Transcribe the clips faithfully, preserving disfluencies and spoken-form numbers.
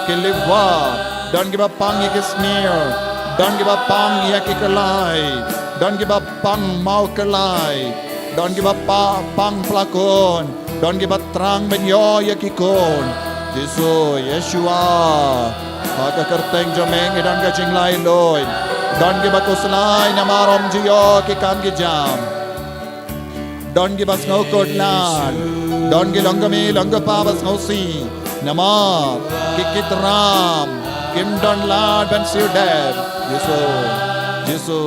ki liver, don kiba pang ïa ki smear, don kiba pang ïa ki kyllai, don kiba pang maw kyllai, don kiba pa-, pang pla khun, don kiba thrang ban ïoh ïa ki khun. Jisu, Yeshua, ha ka kyrteng jong me ngi don ka jinglaitluid. Don kiba khuslai namar ym ju ïoh ki kam ki jam. Don kiba sngew kut lad. Don ki long kmie long kpa ba sngewsih. Namar ki kit ram kim don lad ban siew dep. Jisu, Jisu,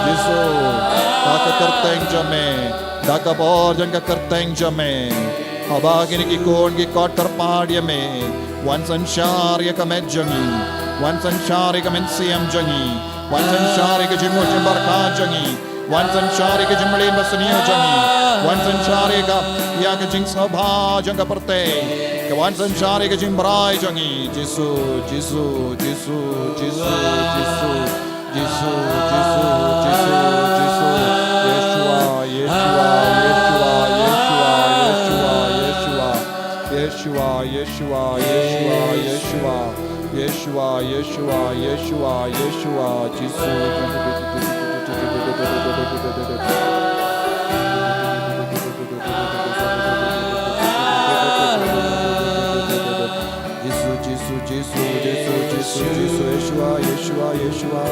Jisu. Ha ka kyrteng jong me. Da ka bor jong ka kyrteng jong me. Haba kine ki khun ki kot kyrpad ïa me. Wan synshar ïa ka met jong ngi. Wan synshar ïa ka mynsiem jong ngi. Wan synshar ïa ka jingmut jingpyrkhat jong ngi. Wan synshar ïa ka jingmlien basniew jong ngi. Wan synshar ïa ka, ïa ka jingsngewbha jong ka pyrthei. Ka wan synshar ïa ka jingbrai jong ngi. Jisu, Jisu, Jisu, Jisu, Jisu. Jisu, Jisu, Jisu, Jisu. Yeshua, Yeshua, Yeshua, Yeshua, Yeshua, Yeshua. Yeshua, Yeshua, Yeshua, Yeshua. Yeshua, Yeshua, Yeshua, Yeshua, Jisu. Jisu, Jisu, Jisu, Jisu, Jisu, Jisu, Yeshua, Yeshua, Yeshua.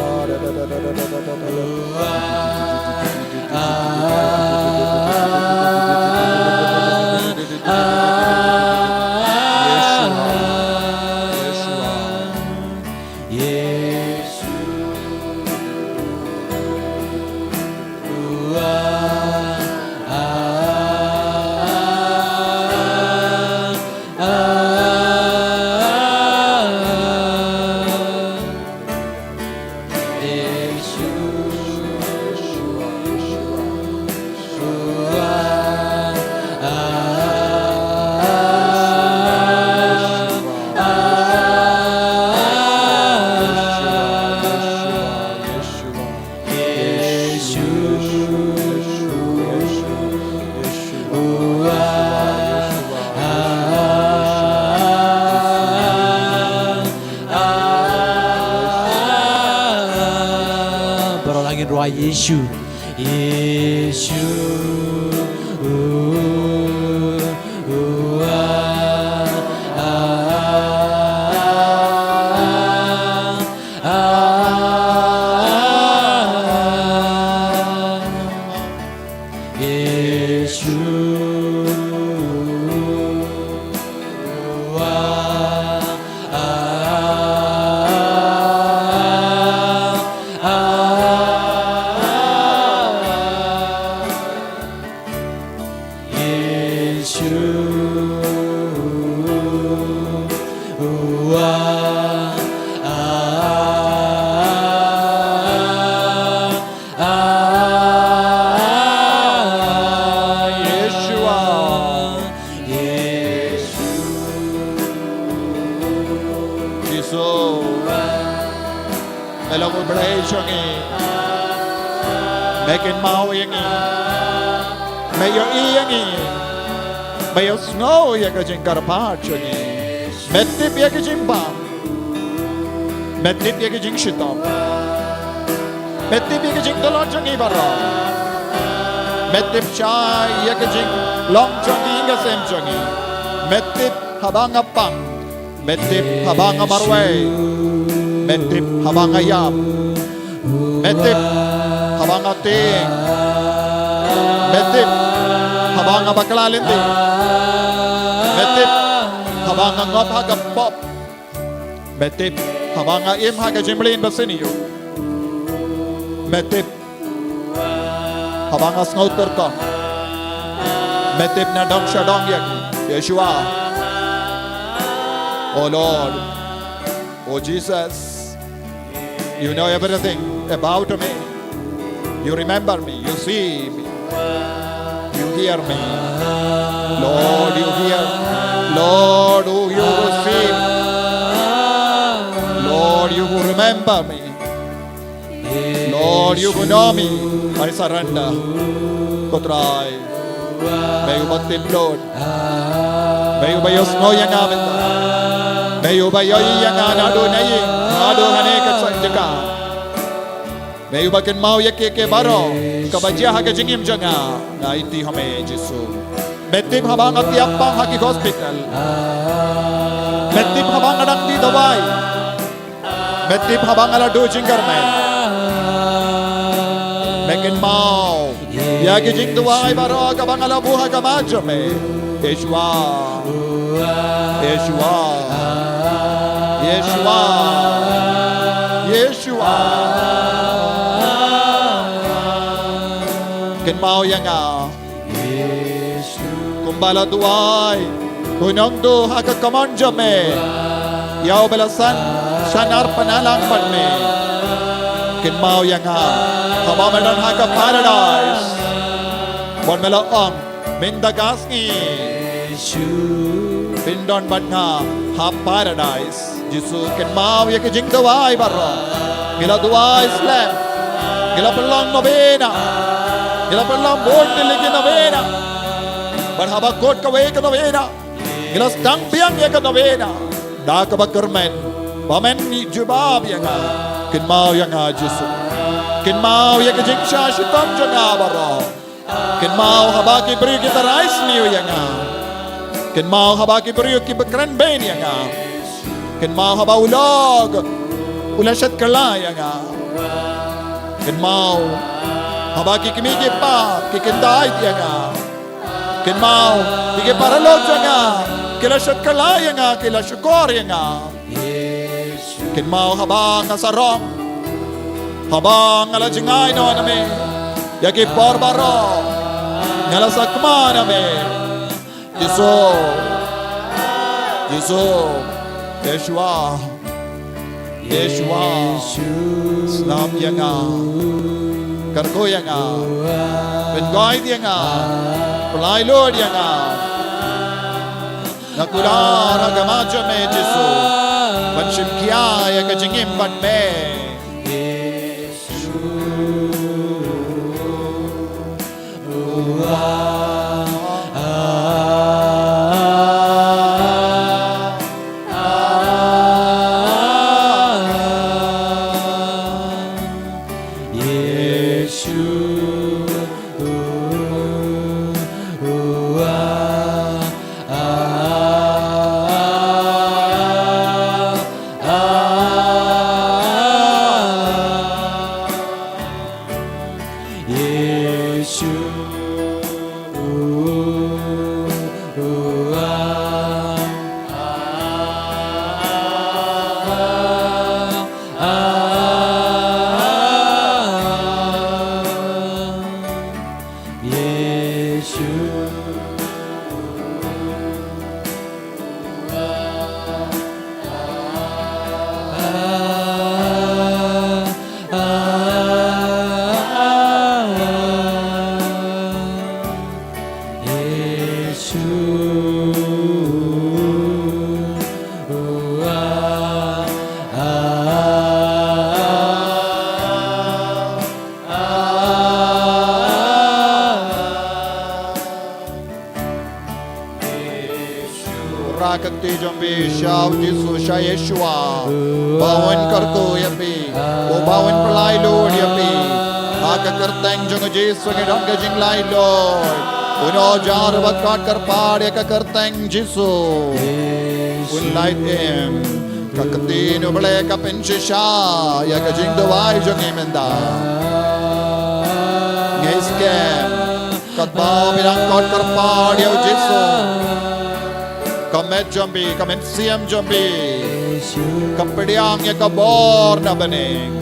Baroh lang ngin rwai Yeshu. Yeshu. Yeshua. Yeshu. Jisu. Me long U Blei jong ngi. Me kynmaw ïa ngi. Me ïohi ïa ngi. Me ïohsngew ïa ka jingkyrpad jong ngi. Me tip ïa ka jingbam. Me tip ïa ka jingshitom. Me tip ïa ka jingtlot jong ngi baroh. Me tip shai ïa ka jinglong jong ngi, ka sem jong ngi. Me tip haba nga pang. Me tip haba nga marwei. Me tip haba nga ïap. Me tip haba nga tieng. Me tip haba nga bakla lynti. Me tip haba nga ngop ha ka pop. Me tip haba nga im ha ka jingmlien basniew. Me tip haba nga sngew tyrkhong. Me tip nadong shadong ïa ngi, Yeshua. Oh Lord, oh Jesus, you know everything about me. You remember me, you see me, you hear me. Lord, you hear me. Lord, oh, you will see me. Lord, you will remember me. Lord, you will know me. I surrender. Ko Trai, me uba tip lut. Me uba ïohsngew ïa nga mynta. Me uba ïohi ïa nga naduh na ïing, naduh hangne ka saiñ jaka. Me uba kynmaw ïa kiei kiei baroh kaba jia ha ka jingim jong nga. Nga aiti ha me Jisu. Me tip haba nga tiap pang ha ki hospital. Me tip haba nga dang die dawai. Me tip haba nga la duh jingkyrmen. Me kynmaw ïa ki jingduwai baroh kaba nga la buh ha khmat jong me. Yeshua. Yeshua. Yeshua. Yeshua. Kynmaw ïa nga. Kumba la duwai u nongduh ha ka kamon jong me, ïa uba la san shanar pynïalang bad me. Kynmaw ïa nga haba me don ha ka paradise. Bad me la ong, mynta ka sngi phin don bad nga ha paradise. Jisu, kynmaw ïa ki jingduwai baroh. Ngi la duwai slem. Ngi la pynlong novena. Ngi la pynlong bun tylli ki novena. Bad haba kut kawei ka novena, ngi la sdang biang ïa ka novena da kaba kyrmen ba men jubab ïa nga. Kynmaw ïa nga Jisu. Kynmaw ïa ki jingshah shitom jong nga baroh. Kynmaw haba ki briew ki tharai sniew ïa nga. Kynmaw haba ki briew ki ba kren bein ïa nga. Kynmaw haba u lok u la shet kylla ïa nga. Kynmaw haba ki kmie ki kpa ki kyntait ïa nga. Kynmaw ki ki paralok jong nga ki la shet kylla ïa nga, ki la shukor ïa nga. Kynmaw haba nga sarong, haba nga la jngai noh na me ïa ki por baroh, nga la sakma na me. Jisu, Jisu, Yeshua, Yeshua, snap ïa nga, kyrkhu ïa nga, pynkoit ïa nga, pyllait lut ïa nga. Nga kular ha khmat jong me Jisu ban shim khia ïa ka jingim bad me. Rakti jong phi sha u Jisu, sha Yeshua. Ba un kyrkhu ïa phi, u ba un pyllait lut ïa phi. Ha ka kyrteng jong u Jisu ngi don ka jinglaitluid. Un ujar ba khot kyrpad ïa ka kyrteng Jisu. Un lait im. Ka ktien u Blei ka pynshisha ïa ka jingduwai jong ngi mynta. Ngi skhem katba phi dang khot kyrpad ïa u Jisu, ka met jong phi, ka mynsiem jong phi ka pdiang ïa ka bor na bneng.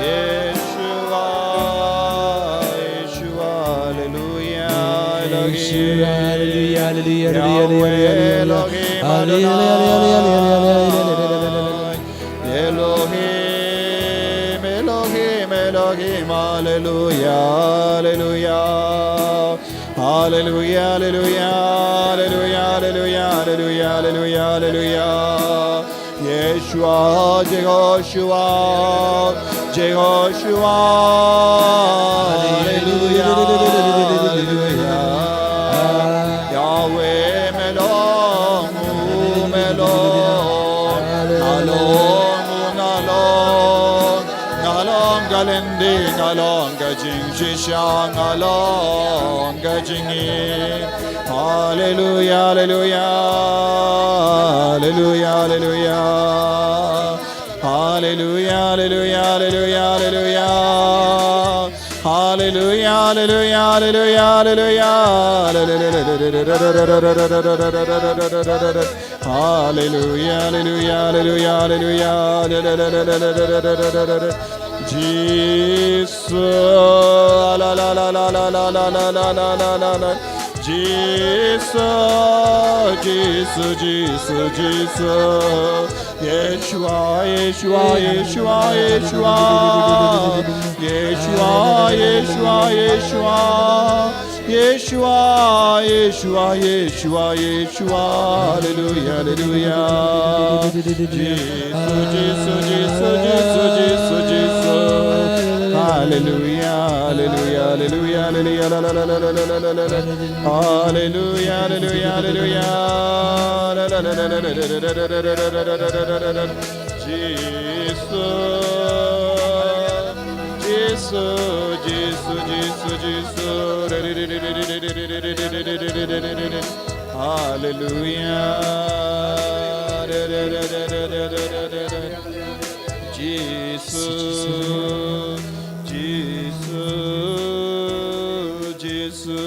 Yeshua, Yeshua, Alleluia, Elohim. Yeshua, Alleluia, Alleluia, Alleluia, Yahweh, Alleluia, Elohim, Alleluia, Adonai. Alleluia, Alleluia, Alleluia, Alleluia, Alleluia. Elohim, Elohim, Elohim, Hallelujah, hallelujah. Hallelujah, hallelujah, hallelujah, hallelujah, hallelujah, hallelujah, hallelujah. Yeshua, Jehoshua, Jehoshua. Hallelujah, hallelujah. Yahweh, me long, me long, nga long, nga long. Nga long ka lynti, nga long ka jingshisha, nga long ka jingim. Hallelujah, hallelujah, hallelujah, hallelujah. Hallelujah, hallelujah, hallelujah, hallelujah. Hallelujah, hallelujah, hallelujah, hallelujah. Hallelujah, hallelujah, hallelujah, hallelujah, hallelujah. Jesus. La, la, la, la. Jesus, Jesus, Jesus, Jesus. Yeshua, Yeshua, Yeshua, Yeshua. Yeshua, Yeshua, Yeshua. Yeshua, Yeshua, Yeshua, Yeshua. Hallelujah, hallelujah. Jesus, Jesus, Jesus, Jesus, Jesus, Jesus. Hallelujah, hallelujah, hallelujah, hallelujah. La, la, la, la, la. Hallelujah, hallelujah, hallelujah. La, la, la, la, la, la. Jesus, Jesus, Jesus, Jesus, Jesus. Hallelujah. Jesus, Jesus, Jesus.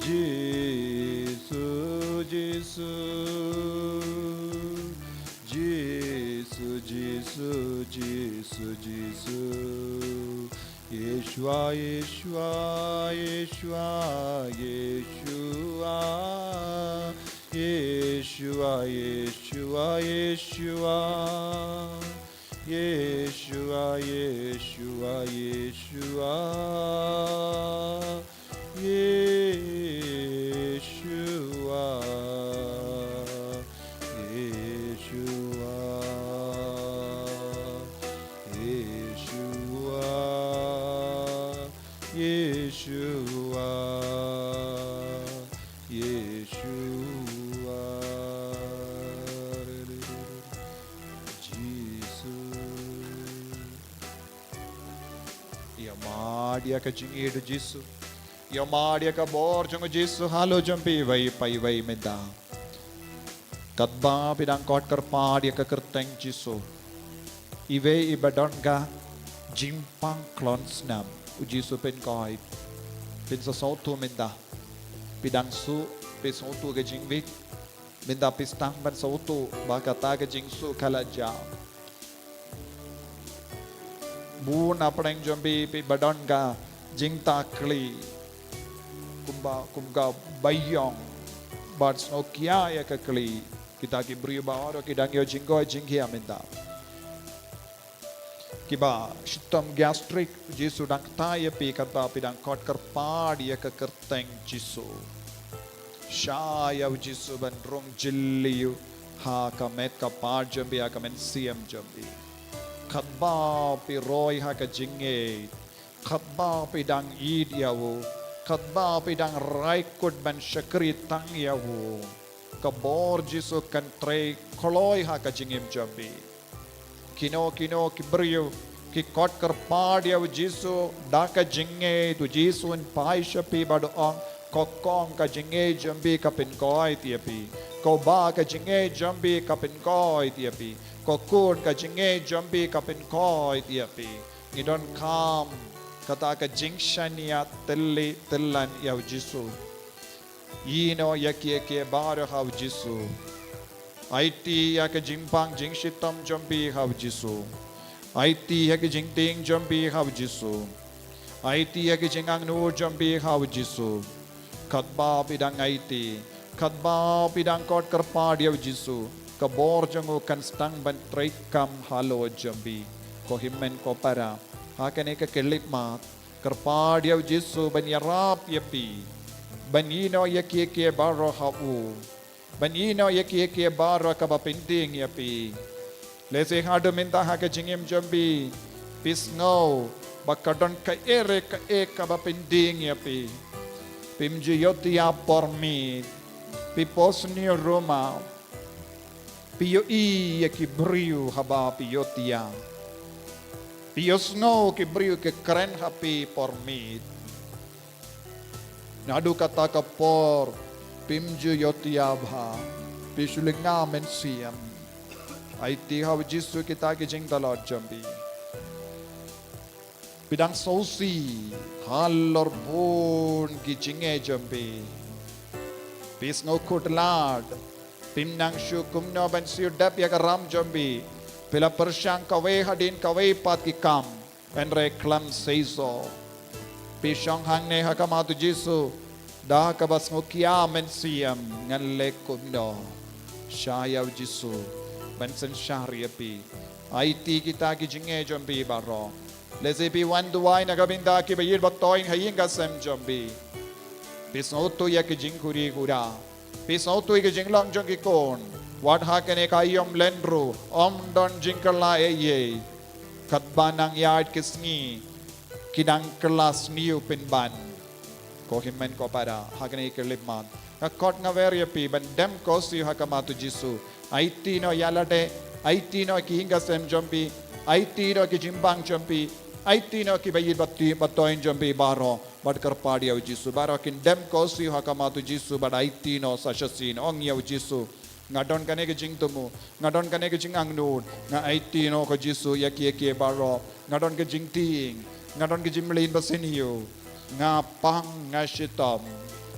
Jesus, Jesus, Jesus, Jesus, Jesus, Jesus. Yeshua, Yeshua, Yeshua, Yeshua. Yeshua, Yeshua, Yeshua. Yeshua, Yeshua, Yeshua. Yeshua, Yeshua, Yeshua, Yeshua, Yeshua. Jisu. Ïa mad ïa ka jingïeit u Jisu. Ïa mad ïa ka bor jong u Jisu halor jong phi iwei pa iwei mynta. Katba phi dang kot kyrpad ïa ka kyrteng Jisu, iwei iba don ka jingpang klon snam, u Jisu pynkoit. Phin sa sngewthuh mynta. Phi dang shu, phi sngewthuh ka jingwit. Mynta phi sdang ban sngewthuh ba kata ka jingsuh ka la jia. Bun na pdeng jong phi, phi ba don ka jingtakli. Kumba, kum ka baïong. Bad sngewkhia ïa ka kli. Kita ki briew baroh ki dang ïoh jingkoit jingkhiah mynta. Kiba shitom gastric, Jisu dang ktah ïa phi katba phi dang kot kyrpad ïa ka kyrteng Jisu. Shah ïa u Jisu ban rung jylliew ha ka met ka phad jong phi, ha ka mynsiem jong phi. Katba phi roi ha ka jingngeit, katba phi dang ïeit ïa u, katba phi dang rai kut ban shakri tang ïa u, ka bor Jisu kan trei kloi ha ka jingim jong phi. Kino kino ki briew ki kot kyrpad ïa u Jisu da ka jingngeit, u Jisu un phai sha phi bad u ong, ko kong, ka jingngeit jong phi ka pynkoit ïa phi. Ko bah, ka jingngeit jong phi ka pynkoit ïa phi. Ko khun, ka jingngeit jong phi ka pynkoit ïa phi. Ngi donkam kata ka jingshaniah tylli tyllan ïa u Jisu. Ïehnoh ïa kiei kiei baroh ha u Jisu. Aiti ïa ka jingpang jingshitom jong phi ha u Jisu. Aiti ïa ka jingtieng jong phi ha u Jisu. Aiti ïa ka jingangnud jong phi ha u Jisu. Katba phi dang aiti, katba phi dang kot kyrpad ïa u Jisu, ka bor jong u kan sdang ban treikam halor jong phi. Ko hynmen ko para, Ha kane ka khyllipmat, kyrpad ïa u Jisu ban ïarap ïa phi, ban ïehnoh ïa kiei kiei baroh ha u, ban ïehnoh ïa kiei kiei baroh kaba pyndeng ïa phi. Lehse haduh mynta ha ka jingim jong phi, phi sngew ba ka don kaei re kaei kaba pyndeng ïa phi. Phim ju ïohthiah por miet. Phi pos ni ruma. Phi ïohi ïa ki briew haba phi ïohthiah. Phi ïohsngew ki briew ki kren ha phi por miet. Naduh kata ka por phim ju ïohthiah bha. Phi shu lyngngoh mynsiem. Aiti ha u Jisu kita ki jingtlot jong phi. Phi dang sngewsih halor bun ki jingeh jong phi. Phi sngew khutlad. Phim nang shuh kumno ban siew dep ïa ka ram jong phi. Phi la pyrshang kawei hadien kawei pat ki kam. Hynrei khlem seisoh. Phi shong hangne ha khmat u Jisu. Da kaba sngewkhia mynsiem, ngan leh kumno. Shah ïa u Jisu ban synshar ïa phi. Aiti kita ki jingeh jong phi baroh. Lehse phi wan duwai na ka bynta kiba ïeit ba toiñ ha ïing ka sem jong phi. Phi sngewthuh ïa ki jingkhuda khuda. Phi sngewthuh ïa ki jinglong jong ki khun. Wat ha kane ka aïom lynrut, ym don jingkylla ei ei. Katba nang ïaid ki sngi, ki dang kylla sniew pynban. Ko hynmen ko para, ha kane ka khyllipmat, nga khot nga wer ïa phi ban dem ko siew ha khmat u Jisu. Aiti noh ïa lade, aiti noh ki ïing ka sem jong phi, aiti noh ki jingbang jong phi, aiti noh kiba ïeit ba toiñ jong phi baroh, bad kyrpad ïa u Jisu. Baroh kin dem ko siew ha khmat u Jisu bad aiti noh sa shisien, ong ïa u Jisu. Nga don kane ka jingthmu, nga don kane ka jingangnud, nga aiti noh ko Jisu ïa kiei kiei baroh, nga don ka jingtieng, nga don ka jingmlien basniew, nga pang nga shitom.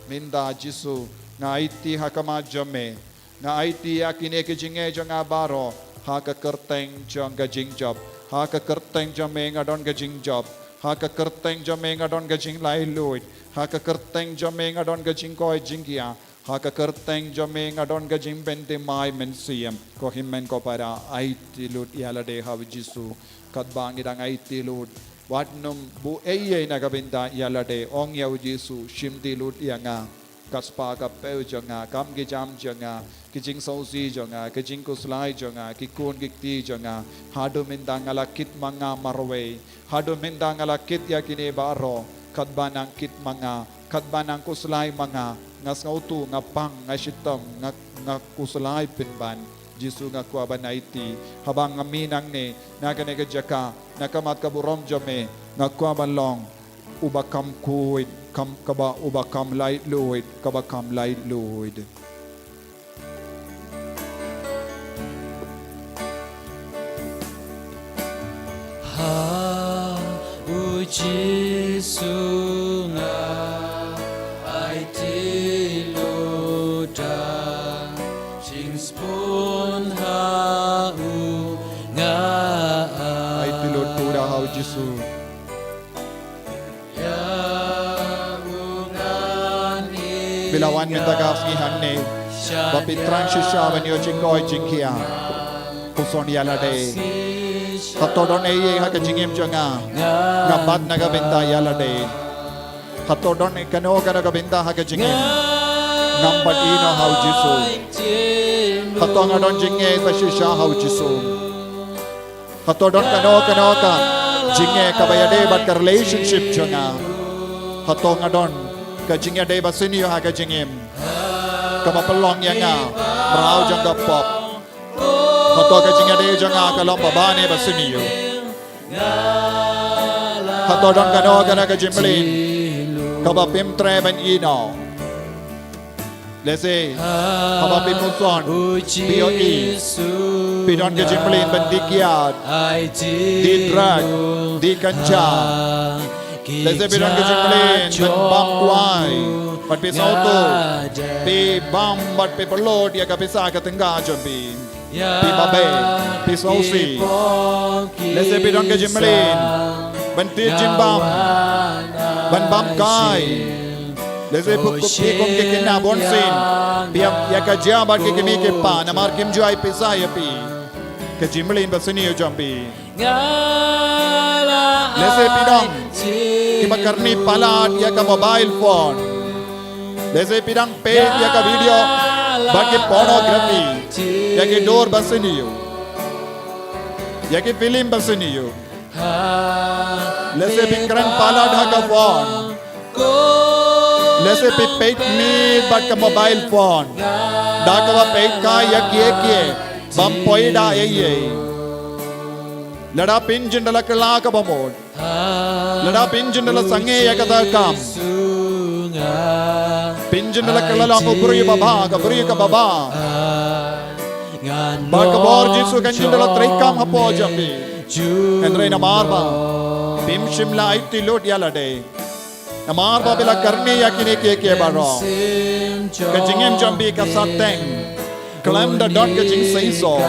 Mynta Jisu, nga aiti ha khmat jong me, nga aiti ïa kine ki jingeh jong nga baroh, ha ka kyrteng jong ka jingjop, ha ka kyrteng jong me nga don ka jingjop, ha ka kyrteng jong me nga don ka jinglaitluid, ha ka kyrteng jong me nga don ka jingkoit jingkhiah, ha ka kyrteng jong me nga don ka jingpynthymmai mynsiem. Ko hynmen ko para, aiti lut ïa lade ha u Jisu. Katba ngi dang aiti lut, wat nym buh ei ei na ka bynta ïa lade, ong ïa u Jisu, shim ti lut ïa nga. Ka spah ka phew jong nga, kam ki jam jong nga, ki jingsngewsih jong nga, ki jingkhuslai jong nga, ki khun ki kti jong nga. Haduh mynta nga la kit ma nga marwei. Haduh mynta nga la kit ïa kine baroh, katba nang kit ma nga, katba nang khuslai ma nga, nga sngewthuh, nga pang, nga shitom, nga, nga khuslai pynban. Jisu nga kwah ban aiti, haba nga mih nangne, na kane ka jaka, na ka mat ka burom jong me, nga kwah ban long uba kham khuid, kham kaba uba kham laitluid, kaba kham laitluid. Ha u Jisu nga aiti lut da, jingsbun ha u nga aiti lut da ha u Jisu. Phi la wan mynta ka sngi hangne, ba phi thrang shisha ban ïoh jingkoit jingkhiah. Puson ïa lade. Hato don ei ei ha ka jingim jong nga, nga bat na ka bynta ïa lade. Hato don kano kano ka bynta ha ka jingim, ngam bat ïa no ha u Jisu. Hato nga don jingeh ba shisha ha u Jisu. Hato don kano kano ka jingeh kaba ïadei bad ka relationship jong nga. Hato nga don ka jingïadei basniew ha ka jingim, kaba pynlong ïa nga mraw jong ka pop. Hato ka jingïadei jong nga ka long ba bha ne basniew. Hato don kano kano ka jingmlien kaba phim treh ban ïehnoh. Lehse haba phi puson, phi ïohi, phi don ka jingmlien ban die kiad, die drug, die ganja. Lehse phi don ka jingmlien ban bam kwai, bad phi sngewthuh, phi bam bad phi pynlut ïa ka pisa ka tyngka jong phi. Phi babe, phi sngewsih. Lehse phi don ka jingmlien ban tied jingbam, ban bam kai. Lehse phi kum, phi kum ki khynnah bunsien, phi ïap ïa ka jia bad ki kmie ki kpa namar kim ju ai pisa ïa phi. Ka jingmlien basniew jong phi. Lehse phi dang kiba kyrni palat ïa ka mobile phone. Lehse phi dang peit ïa ka video bad ki pornography, ïa ki dur ba sniew, ïa ki film ba sniew. Lehse phi kren palat ha ka phone. Lehse phi peit miet bad ka mobile phone, da kaba peit kai ïa kiei kiei bym poi da eiei. Lada phin jin da la kylla kaba mut, lada phin jin da la sangeh ïa kata ka kam, phin jin da la kylla long u briew babha, ka briew kaba bha. Bad ka bor Jisu kan jin da la treikam hapoh jong phi. Hynrei namar ba phim shym la aiti lut ïa lade, namar ba phi la kyrni ïa kine kiei kiei baroh, ka jingim jong phi ka sateng. Khlem da don ka jingseisoh.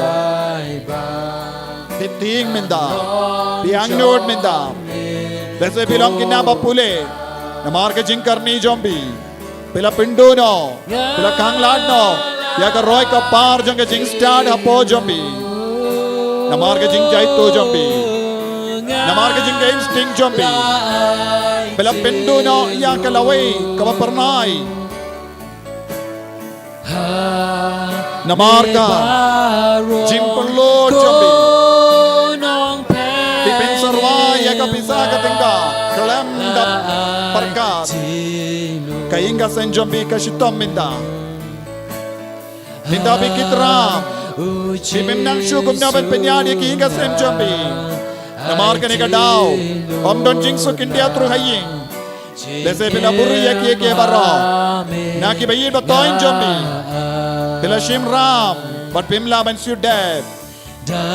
Phi tieng mynta, phi angnud mynta. Lehse phi long kine ba pule namar ka jingkyrni jong phi. Phi la pynduh noh, phi la khanglad noh ïa ka roi ka par jong ka jingstad hapoh jong phi. Namar ka jingjaituh jong phi, namar ka jing, ka instinct jong phi, phi la pynduh noh ïa ka lawei kaba phyrnai. Namar ka jingpynlut jong phi, phi pynsyrwa ïa ka pisa ka tyngka khlem da pyrkhat. Ka ïing ka sem jong phi ka shitom mynta. Mynta phi kit ram, phim nang shuh kumno ban pynïaid ïa ka ïing ka sem jong phi. Namar kane ka daw ym don jingsuk khyndiat ruh ha ïing. Lehse phi la buhrieh ïa kiei kiei baroh na kiba ïeit ba thoiñ jong phi. Phi la shim ram bad phim lah ban shu dep.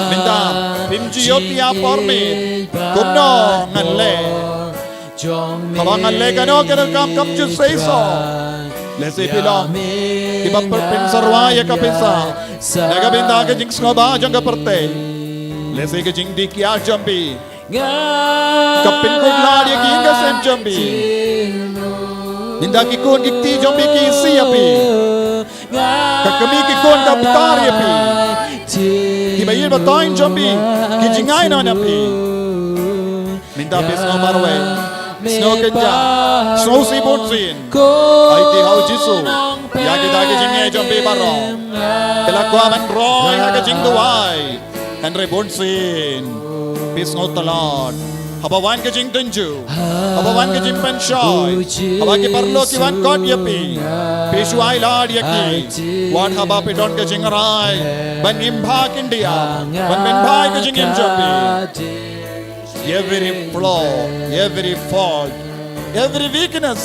Mynta phim ju ïoh ïa por miet, kumno ngan leh? Haba ngan leh kano kano ka kam kam ju seisoh. Lehse phi long kiba pynpynshyrwa ïa ka pisa na ka bynta ka jingsngewbha jong ka pyrthei. Lehse ka jingdih kiar jong phi ka pynkut lad ïa ka ïing ka sem jong phi. Mynta ki khun ki kti jong phi ki isih ïa phi. Ka kmie ki khun ka bitar ïa phi. Kiba ïeit ba thoiñ jong phi ki jngai noh na phi. Mynta phi sngew marwei, sngew kynjah, sngew sih bunsien. Aiti ha u Jisu ïa kita ki jingeh jong phi baroh. Phi la kwah ban roi ha ka jingduwai. Hynrei bunsien phi sngew tlot haba wan ka jingtynjuh, haba wan ka jingpynshoi, haba ki paralok ki wan kot ïa phi, phi shu ai lad ïa ki. Wat haba phi don ka jingrai ban im bha khyndiat, ban pynbha ïa ka jingim jong phi. Every flaw, every fault, every weakness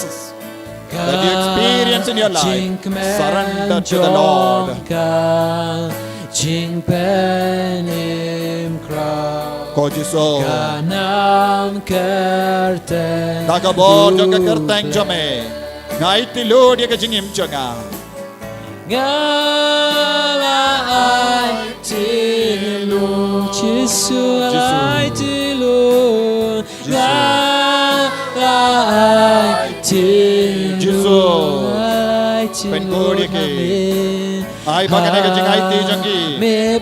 that you experience in your life, surrender to the Lord. Ko Jisu, da ka bor jong ka kyrteng jong me, nga aiti lut ïa ka jingim jong nga. Nga la aiti lut. Jisu, nga la aiti lut. Nga la aiti lut. Jisu, pynkup ïa ki. Ai ba kane ka jingaiti jong ki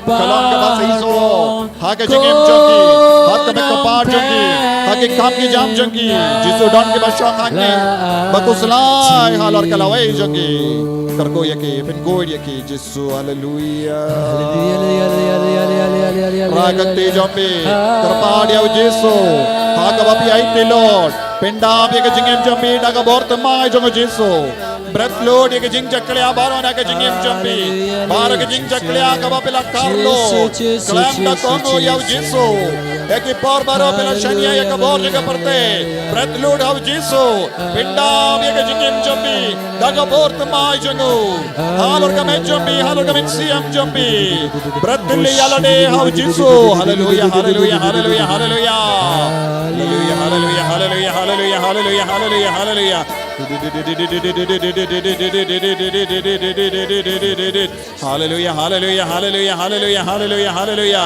ka long kaba seisoh ha ka jingim jong ki, ha ka met ka par jong ki, ha ki kam ki jam jong ki. Jisu, don kiba shong hangne ba khuslai halor ka lawei jong ki. Kyrkhu ïa ki, pynkup ïa ki. Jisu, haleluia. Haleluia, haleluia, haleluia, haleluia, haleluia, haleluia. Rai ka kti jong phi, kyrpad ïa u Jisu ha kaba phi aiti lut. Pyndap ïa ka jingim jong phi da ka bor thymmai jong u Jisu. Bret lut ïa ka jingjakhlia baroh na ka jingim jong phi. Baroh ka jingjakhlia kaba phi la kharlum, khlem da kohnguh ïa u Jisu. Ïa ki por baroh phi la shaniah ïa ka bor jong ka pyrthei. Bret lut ha u Jisu. Pyndap ïa ka jingim jong phi da ka bor thymmai jong u. Halor ka met jong phi, halor ka mynsiem jong phi. Bret tylli ïa lade ha u Jisu. Haleluia, haleluia, haleluia, haleluia. Haleluia, haleluia, haleluia, haleluia, haleluia, haleluia, haleluia. Haleluia, haleluia, haleluia, haleluia, haleluia, haleluia.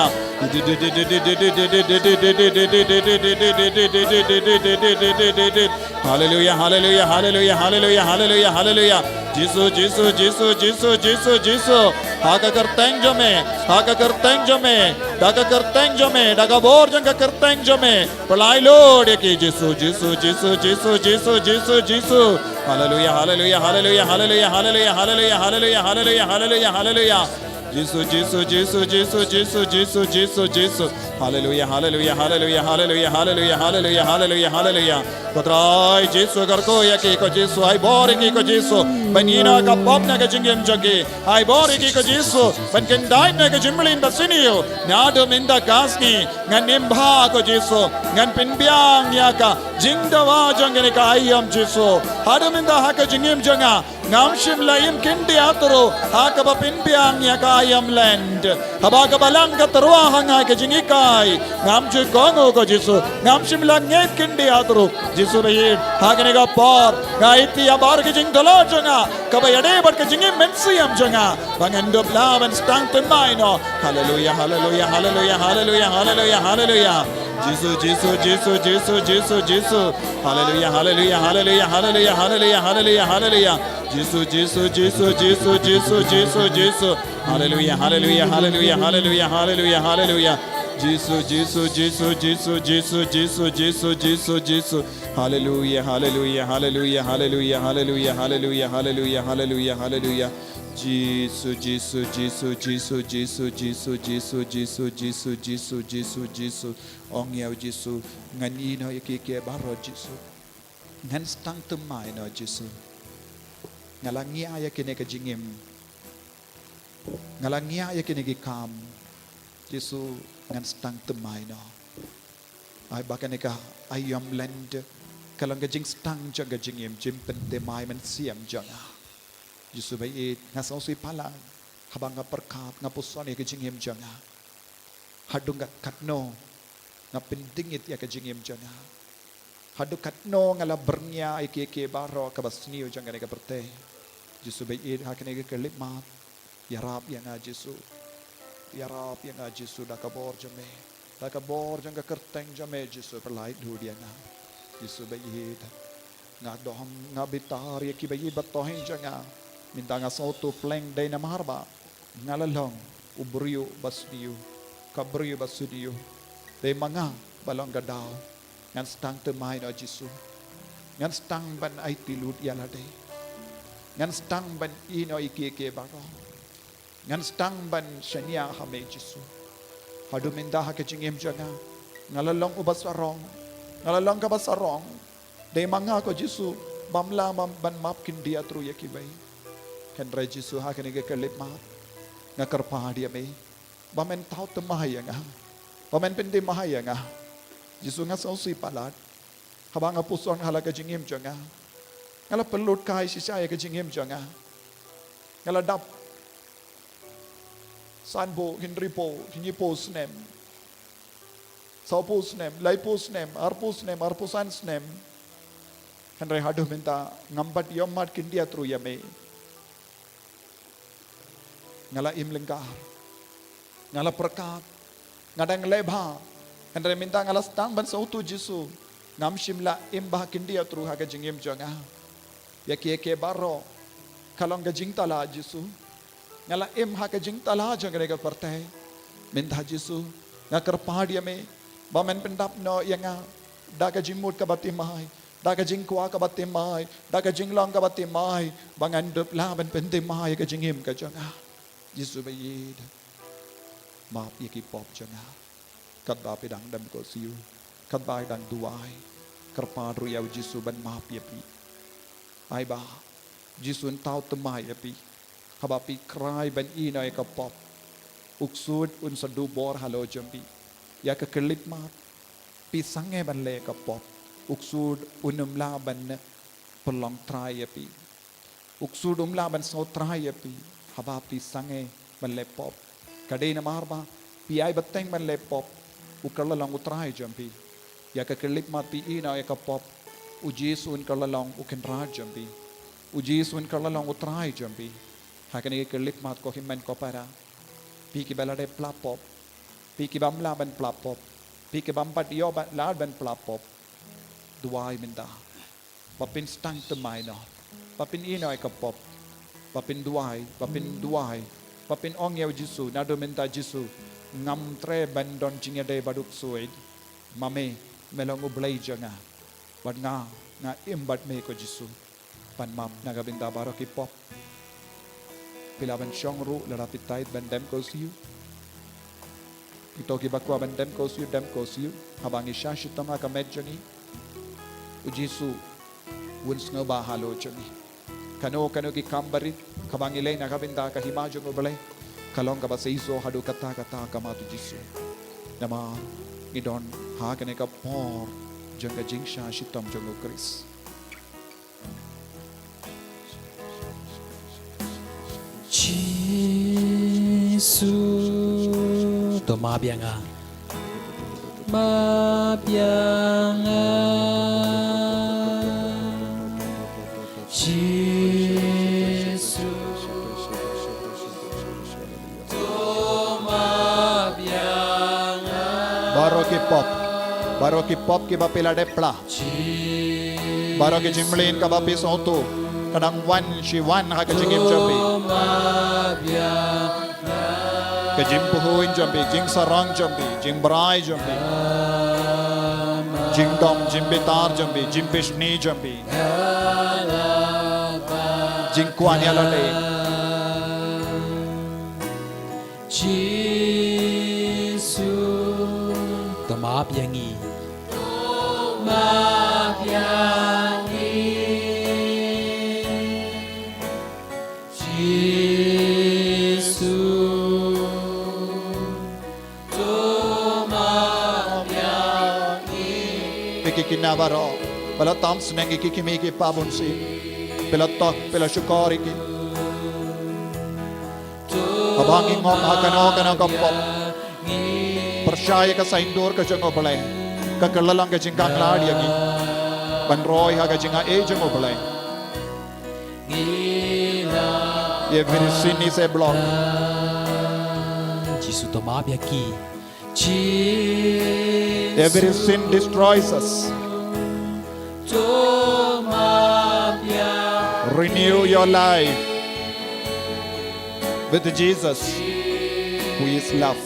Haleluya, haleluya, haleluya, haleluya, haleluya, haleluya. Jisu, Jisu, Jisu, Jisu, Jisu, Jisu. Ha ka kyrteng jong me, ha ka kyrteng jong me, da ka kyrteng jong me, da ka bor jong ka kyrteng jong me. Pynlait lut ïa ki Jisu, Jisu, Jisu, Jisu, Jisu, Jisu, Jisu. Haleluya, haleluya, haleluya, haleluya, haleluya, haleluya, haleluya, haleluya, haleluya, haleluya. Jisu, Jisu, Jisu, Jisu, Jisu, Jisu, Jisu, Jisu. Haleluya, haleluya, haleluya, haleluya, haleluya, haleluya, haleluya, haleluya. Ko Trai Jisu, kyrkhu ïa ki ko Jisu, ai bor ïa ki ko Jisu. Ban ïehnoh ka pop na ka jingim jong ki. Ai bor ïa ki ko Jisu. Ban kyndait na ka jingmlien ba sniew. Naduh mynta ka sngi ngan im bha ko Jisu. Ngan pynbiang ïa ka jingdawa jong kane ka aïom Jisu. Haduh mynta ha ka jingim jong nga. Ngam shym la im khyndiat ruh ha kaba pynbiang ïa ka aïom Lent. Haba ka Balang ka tyrwa ha nga ka jinghikai, ngam ju kohnguh ko Jisu. Ngam shym la ngeit khyndiat ruh. Jisu ba ïeit, ha kane ka por nga aiti ïa baroh ki jingdolo jong nga kaba ïadei bad ka jingim mynsiem jong nga, ba ngan dup lah ban sdang thymmai noh. Haleluya, haleluya, haleluya, haleluya, haleluya, haleluya. Jisu, Jisu, Jisu, Jisu, Jisu, Jisu. Haleluya, haleluya, haleluya, haleluya, haleluya, haleluya, haleluya. Jisu, Jisu, Jisu, Jisu, Jisu, Jisu. Haleluya, haleluya, haleluya, haleluya, haleluya, haleluya. Jisu, Jisu, Jisu, Jisu, Jisu, Jisu, Jisu, Jisu, Jisu. Haleluya, haleluya, haleluya, haleluya, haleluya, haleluya, haleluya, haleluya, haleluya. Jisu, Jisu, Jisu, Jisu, Jisu, Jisu, Jisu, Jisu, Jisu, Jisu, Jisu, Jisu. Ong ïa u Jisu, ngan ïehnoh ïa kiei kiei baroh Jisu. Ngan sdang thymmai noh Jisu. Nga la ngiah ïa kine ka jingim. Nga la ngiah ïa kine ki kam. Jisu, ngan sdang thymmai noh. Ai ba kane ka aïom Lent ka long ka jingsdang jong ka jingim, jingpynthymmai mynsiem jong nga. Jisu ba ïeit, nga sngewsih palat haba nga pyrkhat, nga puson ïa ka jingim jong nga. Haduh katno nga pyndingit ïa ka jingim jong nga. Haduh katno nga la byrngia ïa kiei kiei baroh kaba sniew jong kane ka pyrthei. Jisu ba ïeit, ha kane ka khyllipmat, ïarap ïa nga Jisu. Ïarap ïa nga Jisu da ka bor jong me. Da ka bor jong ka kyrteng jong me Jisu, pynlait lut ïa nga. Jisu ba ïeit, nga dom, nga bitar ïa ki ba ïeit ba tohïng jong nga. Mynta nga sngewthuh pleng dei namar ba nga la long u briew ba sniew, ka briew ba sniew. Dei ma nga ba long ka daw. Ngan sdang thymmai noh Jisu. Ngan sdang ban aiti lut ïa lade. Ngan sdang ban ïehnoh ïa kiei kiei baroh. Ngan sdang ban shaniah ha me Jisu. Haduh mynta ha ka jingim jong nga, nga la long uba sarong. Nga la long kaba sarong. Dei ma nga ko Jisu bym lah ban map khyndiat ruh ïa kiwei. Hynrei Jisu, ha kane ka khyllipmat, nga kyrpad ïa me ba men thaw thymmai ïa nga, ba men pynthymmai ïa nga. Jisu, nga sngewsih palat haba nga puson ha la ka jingim jong nga. Nga la pynlut kai shisha ïa ka jingim jong nga. Nga la dap sanphew, hynriewphew, hynñiewphew snem, sawphew snem, laiphew snem, arphew snem, arphew san snem. Hynrei haduh mynta ngam pat ïohmad khyndiat ruh ïa me. Nga la im lyngkar. Nga la pyrkhat, nga dang leh bha. Hynrei mynta nga la sdang ban sngewthuh Jisu, ngam shym la im bha khyndiat ruh ha ka jingim jong nga. Ïa kiei kiei baroh ka long ka jingtala Jisu. Nga la im ha ka jingtala jong kane ka pyrthei. Mynta Jisu, nga kyrpad ïa me ba men pyndap noh ïa nga da ka jingmut kaba thymmai, da ka jingkwah kaba thymmai, da ka jinglong kaba thymmai, ba ngan dup lah ban pynthymmai ïa ka jingim ka jong nga. Jisu ba ïeit, map ïa ki pop jong nga. Katba phi dang dem ko siew, katba phi dang duwai, kyrpad ruh ïa u Jisu ban map ïa phi. Ai ba u Jisu un thaw thymmai ïa phi haba phi krai ban ïehnoh ïa ka pop. U ksuid un sa duh bor halor jong phi. Ïa ka khyllipmat, phi sangeh ban leh ka pop, u ksuid un ym lah ban pynlong trai ïa phi. U ksuid um lah ban sngewtrai ïa phi haba phi sangeh ban leh pop. Ka dei namar ba phi ai bteng ban leh pop, u kylla long u trai jong phi. Ïa ka khyllipmat phi ïehnoh ïa ka pop, u Jisu un kylla long u kynrad jong phi. U Jisu un kylla long u trai jong phi. Ha kane ka khyllipmat ko hynmen ko para, phi kiba la dep pla pop, Phi ki bym lah ban pla pop. Phi ki bym pat ïoh ban lad ban pla pop. Duwai mynta. Ba phin sdang thymmai noh. Ba phin ïehnoh ïa ka pop. Ba phin duwai, ba phin duwai. Ba phin ong ïa u Jisu, naduh mynta Jisu, ngam treh ban don jingïadei bad u ksuid. Ma me, me long u Blei jong nga. Bad nga, nga im bad me ko Jisu. Pan map na ka bynta baroh ki pop. Phi lah ban shong ruh lada phi tied ban dem ko siew. Kito kiba kwah ban dem ko siew, dem ko siew. Haba ngi shah shitom ha ka met jong ngi, u Jisu un sngewbha halor jong ngi. Kano kano ki kam barit kaba ngi leh na ka bynta ka hima jong u Blei, ka long kaba seisoh haduh katta katta ha khmat u Jisu. Namar ngi don ha kane ka por jong ka jingshah shitom jong u Khrist. Jisu, to map ïa nga. Map ïa nga. Jisu, to map ïa nga. Baroh ki pop, baroh ki pop kiba phi la dep pla. Baroh ki jingmlien kaba phi sngewthuh ka dang wan shi wan ha ka jingim jong phi. Ka jingpyrkhat jong phi, jingsarong jong phi, jingbrai jong phi, jingdom jingbitar jong phi, jingbishni jong phi, jingkwah ïa lade. Jisu, to map ïa ngi. To map ïa ngi. Jisu, to map ïa ngi. Phi ki khynnah baroh ba la tam sneng, ki kmie ki kpa bun sien, phi la tok, phi la shukor ïa ki. Haba ngi ngop ha kano kano ka pop, pyrshah ïa ka saiñdur ka jong U Blei, ka kylla long ka jingkhanglad ïa ngi ban roi ha ka jingaiei jong U Blei. Every sin is a block. Jisu, to map ïa ki. Every sin destroys us. Renew your life with Jesus, who is love.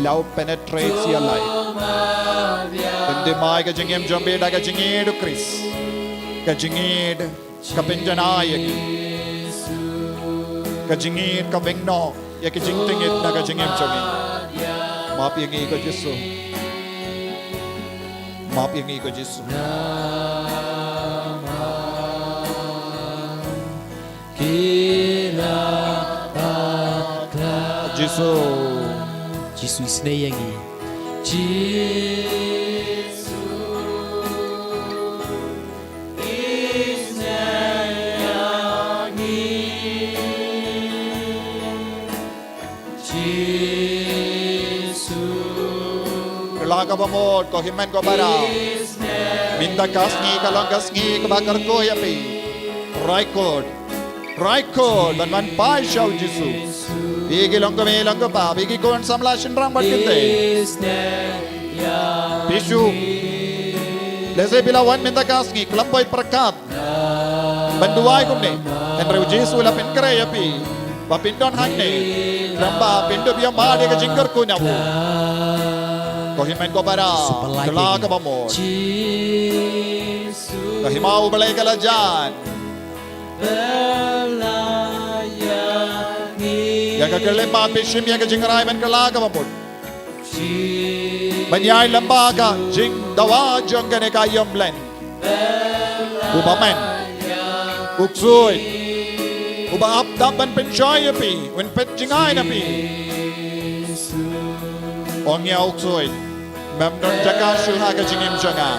Love penetrates your life. Pyndem ïa ka jingim jong phi da ka jingïeit u Khrist. Ka jingïeit ka pynjanai ïa ki. Ka jingïeit ka bynnoh ïa ki jingtngit na ka jingim jong ngi. Map ïa ngi ko Jisu. Map ïa ngi ko Jisu. Jisu. Jisu isynei ïa ngi. Jisu. Jisu. Kylla kaba mut, ko hynmen ko para. Mynta ka sngi ka long ka sngi kaba kyrkhu ïa phi. Rai kut. Rai kut ban wan phai sha u Jisu. Phi ki long kmie long kpa, phi ki khun samla shynrang bad kynthei. Phi shu. Lehse phi la wan mynta ka sngi khlem poi pyrkhat ban duwai kumne. Hynrei u Jisu u la pynkhreh ïa phi ba phin don hangne, khlem ba phin dup ïa mad ïa ka jingkyrkhu na u. Ko hynmen ko para, kylla kaba mut. Ka hima U Blei ka la jan ïa ka khyllipmat, phi shim ïa ka jingrai ban kylla kaba mut. Ban ïaid lyngba ka jingdawa jong kane ka ïom lent. Uba men, u ksuid uba ap dap ban pynshoi ïa phi, un peit jngai na phi. Ong ïa u ksuid, mem don jaka shuh ha ka jingim jong nga.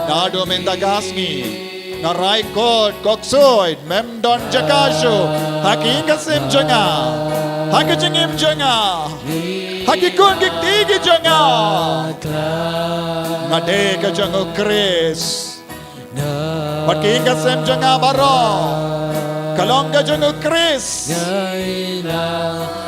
Naduh mynta ka sngi nga rai kut, ko ksuid, mem don jaka shuh ha ka ïing ka sem jong nga, ha ka jingim jong nga, ha ki khun ki kti ki jong nga. Nga dei ka jong u Khrist. Bad ka ïing ka sem jong nga baroh ka long ka jong u Khrist.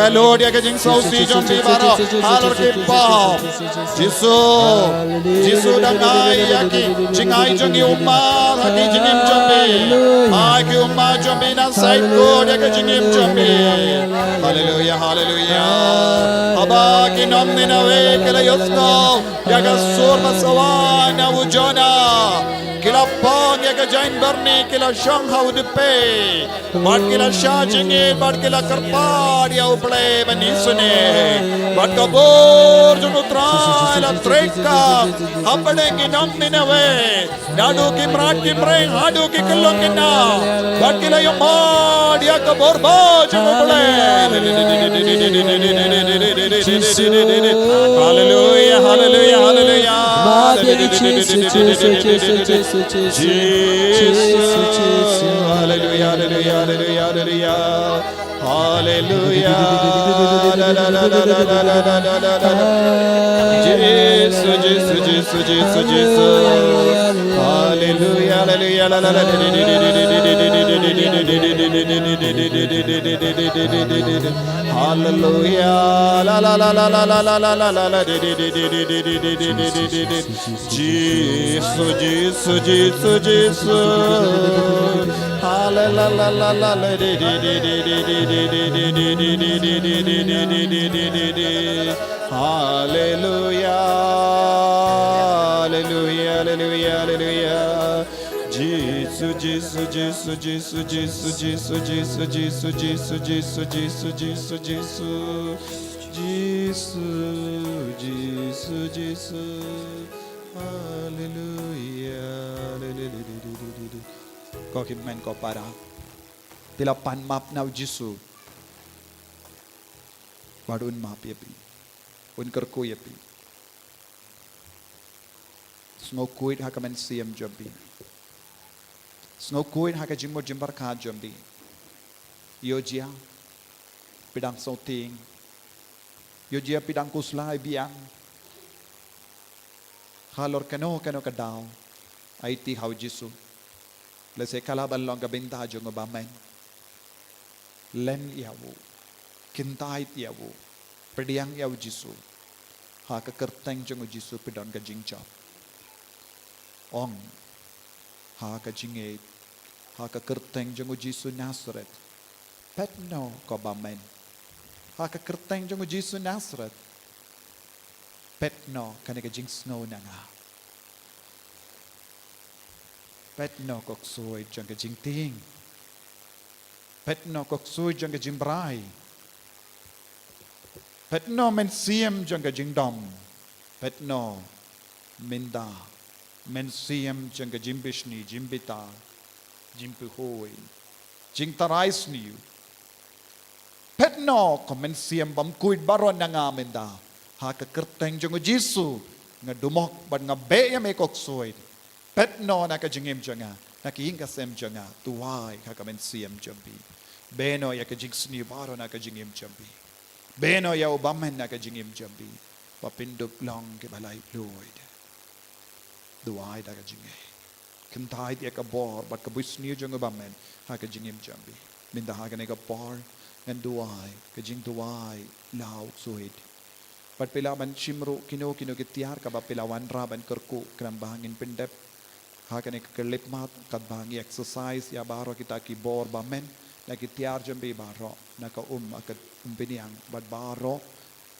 Te lut ïa ka jingsngewsih jong phi baroh halor ki pop. Jisu, Jisu dang ai ïa ki jingai jong ngi ummat ha ki jingim jong phi. Ai ki ummat jong phi na sait kut ïa ka jingim jong phi. Haleluya, haleluya. Haba ki nong Niniwe ki la ïohsngew ïa ka sur ba sawa na u Jona, ki la pang ïa ka jaiñ byrni, ki la shong ha u dpei. Bad ki la shah jingit, bad ki la kyrpad ïa U Blei ban isynei. Bad ka bor jong U Trai la trei kam hapdeng ki nong Niniwe. Naduh ki mrad ki mreng haduh ki kyllon kyndaw. Bad ki la ïohmad ïa ka bor ba jong U Blei. Haleluya, haleluya, haleluya. Jisu, Jisu, Jisu, Jisu, Jisu. Haleluya, haleluya, haleluya, haleluya. Haleluya. La, la, la, la. Jisu, Jisu, Jisu, Jisu, Jisu. Haleluya, haleluya, la, la, la. Haleluya. La, la, la, la. Jisu, Jisu, Jisu, Jisu. Haleluya. Haleluya, haleluya, haleluya. Jisu, Jisu, Jisu, Jisu, Jisu. Jisu, Jisu, Jisu, Jisu. Jisu, Jisu, Jisu. Haleluya. Ko hynmen ko para. Phi la pan map na u Jisu. Bad un map ïa phi. Un kyrkhu ïa phi. Sngewkhuid ha ka mynsiem jong phi. Sngewkhuid ha ka jingmut jingpyrkhat jong phi. Ïoh jia phi dang sngewtieng. Ïoh jia phi dang khuslai biang. Halor kano kano ka daw, aiti ha u Jisu. Lehse ka lah ban long ka bynta jong u bymman. Len ïa u. Kyntait ïa u. Pdiang ïa u Jisu. Ha ka kyrteng jong u Jisu phi don ka jingjop. Ong. Ha ka jingngeit. Ha ka kyrteng jong u Jisu Nasaret. Peit noh ko bymman. Ha ka kyrteng jong u Jisu Nasaret. Peit noh kane ka jingsngew na nga. Peit noh ko ksuid jong ka jingtieng. Peit noh ko ksuid jong ka jingbrai. Peit noh mynsiem jong ka jingdom. Peit noh mynta mynsiem jong ka jingbishni, jingbitar, jingpyrkhat, jingtharai sniew. Peit noh ko mynsiem bymkhuid baroh na nga mynta. Ha ka kyrteng jong u Jisu nga dumok bad nga beh ïa me ko ksuid. Peit noh na ka jingim jong nga, na ka ïing ka sem jong nga, duwai ha ka mynsiem jong phi. Beh noh ïa ka jingsniew baroh na ka jingim jong phi. Beh noh ïa u bymman na ka jingim jong phi. Ba phin dup long kiba laitluid. Duwai da ka jingngeit. Kyntait ïa ka bor bad ka bunsniew jong u bymman ha ka jingim jong phi. Mynta ha kane ka por ngan duwai ka jingduwai law suid. Bad phi lah ban shim ruh kino kino ki tiar kaba phi la wanrah ban kyrkhu khnang ba ngin pyndep ha kane ka khyllipmat, katba ngi exercise ïa baroh kita ki bor bymman na ki tiar jong phi baroh, na ka um, ha ka um pynïang bad baroh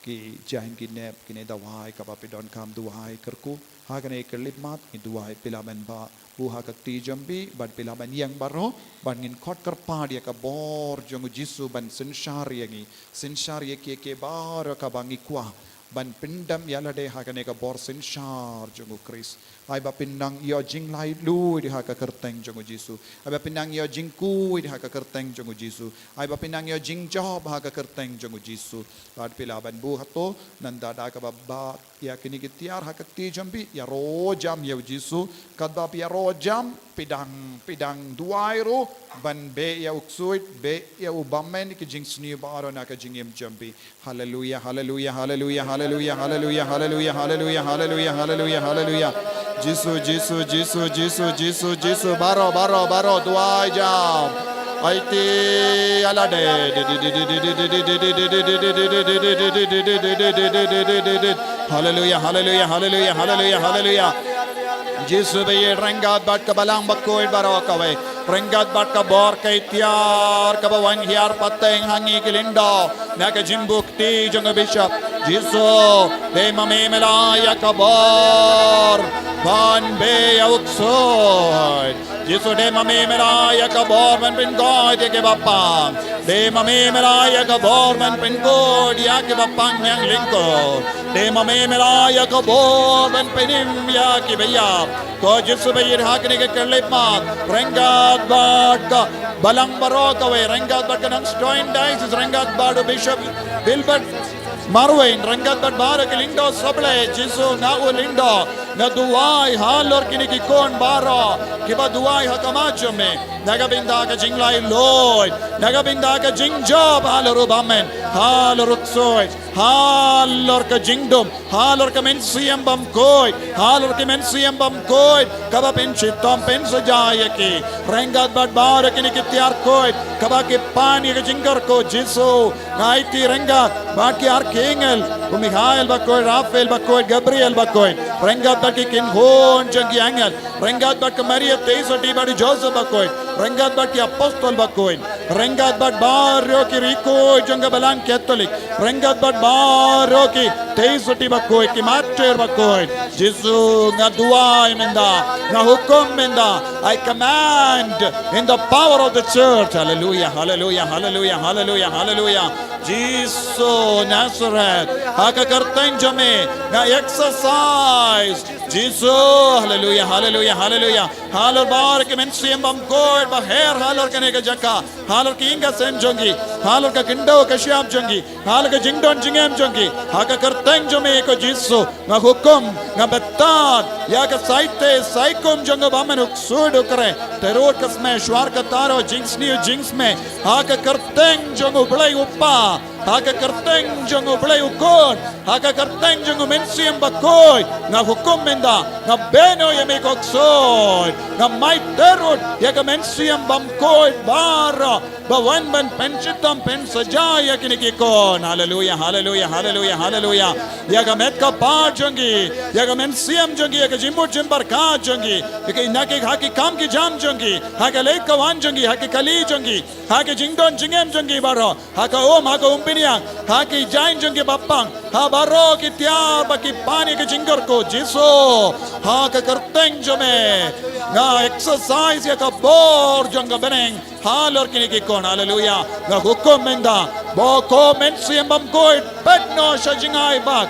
ki jaiñ ki nep, kine dawai kaba phi donkam duwai kyrkhu ha kane ka khyllipmat. Ngi duwai phi lah ban buh ha ka kti jong phi bad phi lah ban ïeng baroh, bad ngin khot kyrpad ïa ka bor jong u Jisu ban synshar ïa ngi, synshar ïa kiei kiei baroh kaba ngi kwah ban pyndem ïa lade ha kane ka bor synshar jong u Khrist. Ai ba pynang ïoh jinglaitluid ha ka kyrteng jong u Jisu. Ai ba pynang ïoh jingkhuid ha ka kyrteng jong u Jisu. Ai ba pynang ïoh jingjop ha ka kyrteng jong u Jisu. Bad phi lah ban buh hato, nangta da kaba bat ïa kine ki tiar ha ka kti jong phi, ïaroh jam ïa u Jisu. Katba phi ïaroh jam, phi dang, phi dang duwai ruh ban beh ïa u ksuid, beh ïa u bymman ki jingsniew baroh na ka jingim jong phi. Haleluya, haleluya, haleluya, haleluya, haleluya, haleluya, haleluya, haleluya, haleluya, haleluya. Jisu, Jisu, Jisu, Jisu, Jisu, Jisu, baroh, baroh, baroh, duwai jam. Aiti alade. Haleluya, haleluya, haleluya, haleluya, haleluya. Jisu ba ïeit, ryngkat bad ka balang bakhuid baroh kawei. Ryngkat bad ka bor ka iktiar kaba wan hiar pateng ha ngi ki lyngdoh na ka jingbuh kti jong u bishop. Jisu, dei ma me me la ïa ka bor ban beh ïa u ksuid. Jisu, dei ma me me la ïa ka bor ban pynkoit ïa kiba pang. Dei ma me me la ïa ka bor ban pynkoit ïa kiba pang ñiang lyngkot. Dei ma me me la ïa ka bor ban pynim ïa kiba ïap. Ko Jisu ba ïeit, ha kane ka khyllipmat, ryngkat bad ka balang baroh kawei, ryngkat bad ka Nongstoiñ Diocese, ryngkat bad u Bishop Gilbert Marwein, ryngkat bad baroh ki lyngdoh sablei, Jisu, nga u lyngdoh, nga duwai halor kine ki khun baroh kiba duwai ha khmat jong me, na ka bynta ka jinglaitluid, na ka bynta ka jingjop halor u bymman, halor u ksuid, halor ka jingdum, halor ka mynsiem bymkhuid, halor ka mynsiem bymkhuid kaba pynshitom pynsaja ïa ki. Ryngkat bad baroh kine ki tiar khuid kaba ki pan ïa ka jingkyrkhu, Jisu, nga aiti ryngkat bad ki archangel, u Mikhael bakhuid, Raphael bakhuid, Gabriel bakhuid, ryngkat bad ki kynhun jong ki angel, ryngkat bad ka Maria Theisotti bad u Joseph bakhuid, ryngkat bad ki apostol bakhuid, ryngkat bad baroh ki riewkhuid jong ka balang Katholik, ryngkat bad baroh ki Theisotti bakhuid, ki martyr bakhuid. Jisu, nga duwai mynta, nga hukum mynta, I command in the power of the church. Hallelujah, hallelujah, hallelujah, hallelujah, hallelujah. Jisu Nazareth, ha ka kyrteng jong me nga exercise. Jisu, haleluya, haleluya, haleluya. Halor baroh ki mynsiem bymkhuid ba her halor kane ka jaka, halor ki ïing ka sem jong ki, halor ka khyndew ka shyiap jong ki, halor ka jingdon jingem jong ki, ha ka kyrteng jong me ko Jisu, nga hukum, nga btad ïa ka saite saikum jong u bymman, u ksuid, u kre, tyrut ka smeh, shuar ka taro, jingsniew jingsmeh, ha ka kyrteng jong U Blei U Kpa, ha ka kyrteng jong U Blei U Khun, ha ka kyrteng jong U Mynsiem Bakhuid, nga hukum mynta, nga bynta ïa me ko ksuid, nga mai tyrut ïa ka mynsiem bymkhuid baroh ba wan ban pynshitom pynsaja ïa kine ki khun. Haleluya, haleluya, haleluya, haleluya. Ïa ka met ka phad jong ki, ïa ka mynsiem jong ki, ïa ka jingmut jingpyrkhat jong ki, ïa ka, na ki, ha ki kam ki jam jong ki, ha ka leit ka wan jong ki, ha ki kali jong ki, ha ki jingdon jingem jong ki baroh, ha ka um, ha ka umphniang, ha ki jaiñ jong ki bapang, ha baroh ki tiar ba ki pan ïa ka jingkyrkhu, Jisu, ha ka kyrteng jong me nga exercise ïa ka bor jong ka bneng halor kine ki khun. Haleluya. Nga hukum mynta ba ko Mynsiem Bymkhuid, peit noh sha jngai bad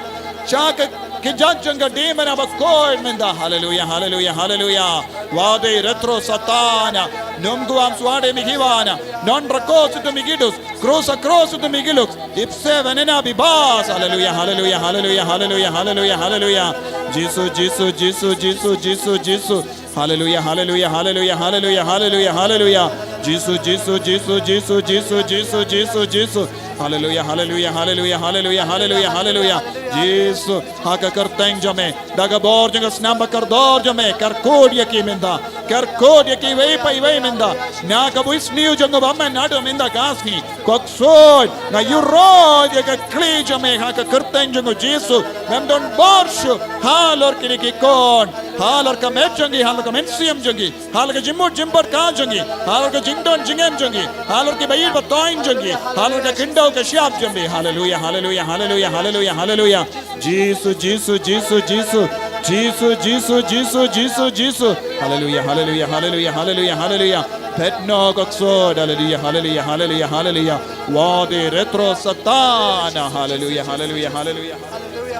sha ka, ki jait jong ka demon bakhuid mynta. Haleluya, haleluya, haleluya. Wade retro Satana, num guam suade migiwana, non rakos itu migidus, krus a krus itu migiluk, ipse venena bibas. Haleluya, haleluya, haleluya, haleluya, haleluya, haleluya. Jisu, Jisu, Jisu, Jisu, Jisu, Jisu. Haleluya, haleluya, haleluya, haleluya, haleluya, haleluya. Jisu, Jisu, Jisu, Jisu, Jisu, Jisu, Jisu, Jisu. Haleluya, haleluya, haleluya, haleluya, haleluya, haleluya. Jisu, ha ka kyrteng jong me, da ka bor jong ka snam bakordor jong me, kyrkhu ïa ki mynta, kyrkhu ïa ki iwei pa iwei mynta. Na ka buisniew jong u bymman naduh mynta ka sngi, ko ksuid, nga ïuhroh ïa ka khlieh jong me ha ka kyrteng jong u Jisu. Ngam don bor shuh halor kine ki khun, halor ka met jong ki, halor ka mynsiem jong ki, halor ka jingmut jingpyrkhat jong ki, halor ka jingdon jingem jong ki, halor ki baieit bathoiñ jong ki, halor ka khyndew ka shyiap jong ki. Haleluya, haleluya, haleluya, haleluya, haleluya. Jisu, Jisu, Jisu, Jisu. Jisu, Jisu, Jisu, Jisu, Jisu. Haleluya, haleluya, haleluya, haleluya, haleluya. Peit noh ko ksuid. Haleluya, haleluya, haleluya, haleluya. Wade retro Satana. Haleluya, haleluya, haleluya, haleluya.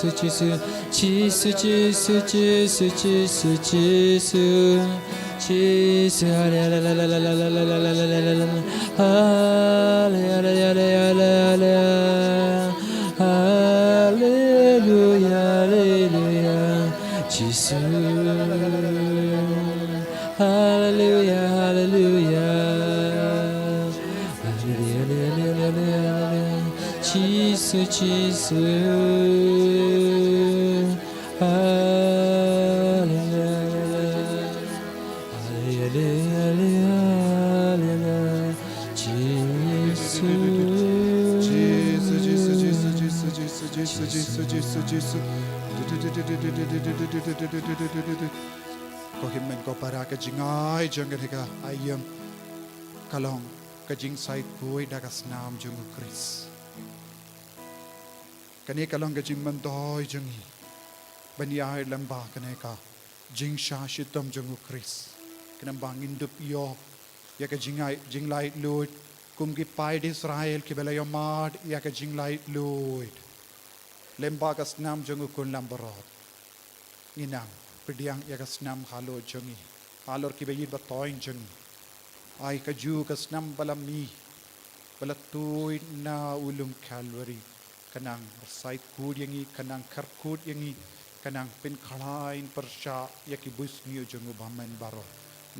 Jisu, Jisu, Jisu, Jisu, Jisu, Jisu, Jisu, Jisu, Hallelujah, Hallelujah, Hallelujah, Jisu, Hallelujah, Hallelujah, Hallelujah, Hallelujah, Hallelujah, Jisu, Jisu, Hallelujah, Hallelujah, Hallelujah, Jisu. Jisu, Jisu, Jisu, Jisu, Jisu, Jisu, Jisu, Jisu, Jisu. Ko hynmen ko para, ka jingai jong kane ka aïom ka long ka jingsaikhuid da ka snam jong u Khrist. Kane ka long ka jingmyntoi jong ngi ban ïaid lyngba kane ka jingshah shitom jong u Khrist. Khnang ba ngin dup ïoh ïa ka jingai, jinglaitluid kum ki paid Israel kiba la ïohmad ïa ka jinglaitluid lyngba ka snam jong u khun lambarot. Ngin nang pdiang ïa ka snam halor jong ngi, halor kiba ïeit ba thoiñ jong ngi. Ai kajuh ka snam ba la mih, ba la tuid na u lum Kalbari, ka nang rsaikhuid ïa ngi, ka nang kyrkhu ïa ngi, ka nang pynkhlaiñ pyrshah ïa ki buit sniew jong u bymman baroh.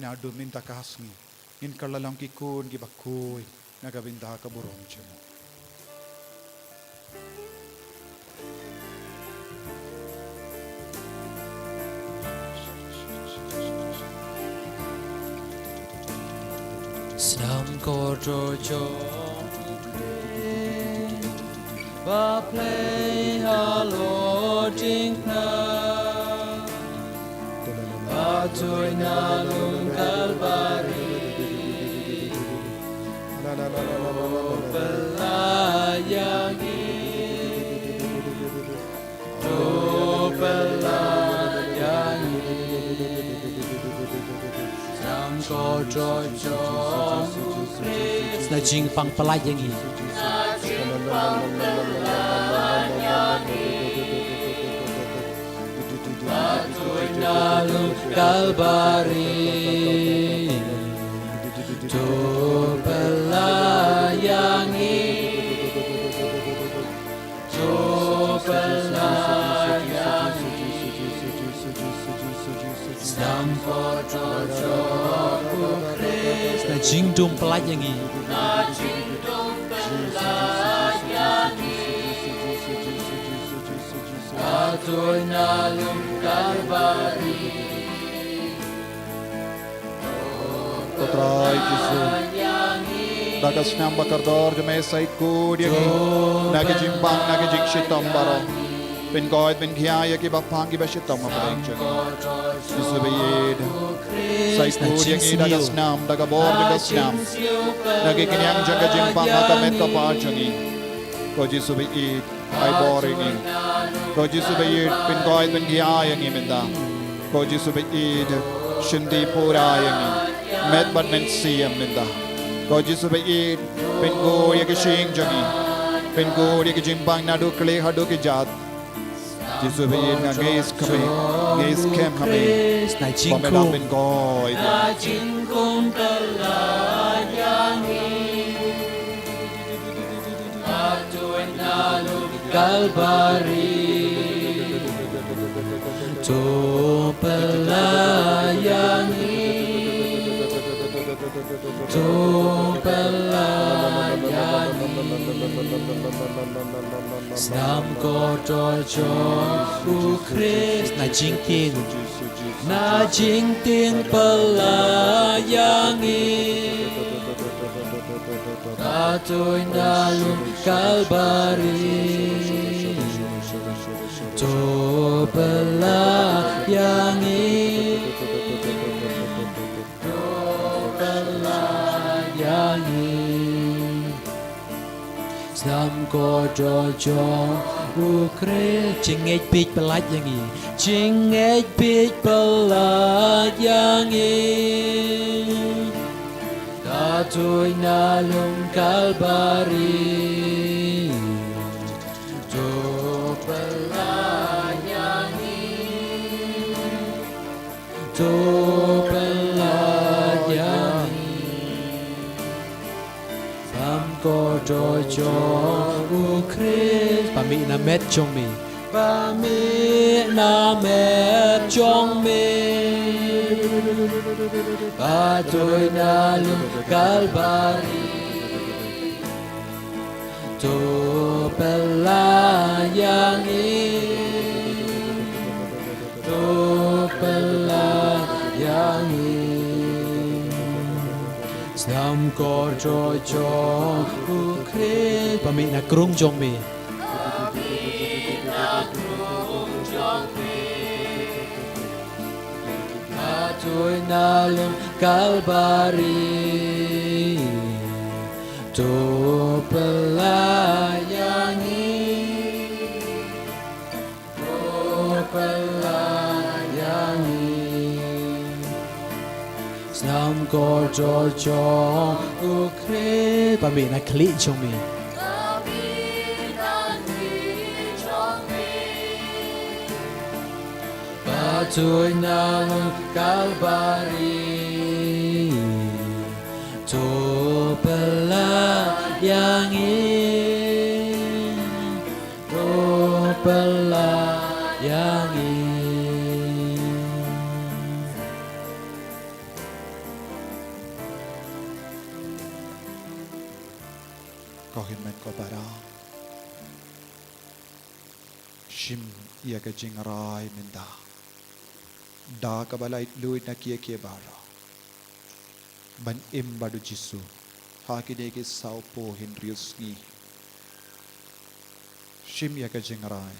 Naduh mynta ka sngi ngin kylla long ki khun kiba khuid na ka bynta ka burom jong u. Snam kordor jong u Khrist ba plie halor diengphna, ba tuid na lum Kalbari, to pynlait ïa ngi, to pynlait ïa ngi. Snam kordor jong u Khrist, na jingpang pynlait ïa ngi. Ba tuid na lum Kalbari, to pynlait ïa ngi, to pynlait ïa ngi. Snam kordor jong u Khrist, na jingdum pynlait ïa ngi, na jingdum pynlait ïa ngi. Ba tuid na lum Kalbari, to pynlait ïa ngi. Da ka snam ba kordor jong me, sa ïeit khuid ïa ngi na ka jingbang, na ka jingshitom baroh. Pynkoit pynkhia ïa kiba pang kiba shitom ha pdeng jong ngi. Jisu ba ïeit, sa ïeit khuid ïa ngi da ka snam, da ka bor jong ka snam, na ki khñiang jong ka jingpang ha ka met ka phad jong ngi. Ko Jisu ba ïeit, ai bor ïa ngi. Ko Jisu ba ïeit, pynkoit pynkhia ïa ngi mynta. Ko Jisu ba ïeit, shim pura ïa ngi, met bad mynsiem mynta. Ko Jisu ba ïeit, pynkup ïa ka shyieng jong ngi, pynkup ïa ka jingpang naduh khlieh haduh kjat. Jisu ba ïeit, nga ngeit ha me, ngeit skhem ha me, ba me la pynkoit ïa ngi. Kalbari. To pynlait ïa ngi. To pynlait ïa ngi. Snam kordor jong u Khrist na jingtieng. Na jingtieng pynlait ïa ngi. Katoi na lum Kalbari. To pynlait ïa ngi. To pynlait ïa ngi. Snam kordor jong u Khrist. Jingngeit bieit pynlait ïa ngi. Jingngeit bieit pynlait ïa ngi. Katoi na lum Kalbari. To pynlait ïa ngi. To pynlait ïa ngi. Snam kordor jong u Khrist. Ba mih na met jong me. Ba mih na met jong me. Katoi na lum Kalbari. To pynlait ïa ngi. To pynlait ïa ngi. Snam kordor jong u Khrist. Ba mih na krung jong me. Katoi na lum Kalbari. To pynlait ïa ngi. To pynlait ïa ngi. Snam kordor jong u Khrist. Ba mih na khlieh jong me. Katoi na lum Kalbari. To pynlait ïa ngi. To pynlait ïa ngi. Ko hynmen ko para. Shim ïa ka jingrai mynta. Da kaba laitluid na kiei kiei baroh. Ban im bad u Jisu. Ha kine ki sawphew hynriew sngi. Shim ïa ka jingrai.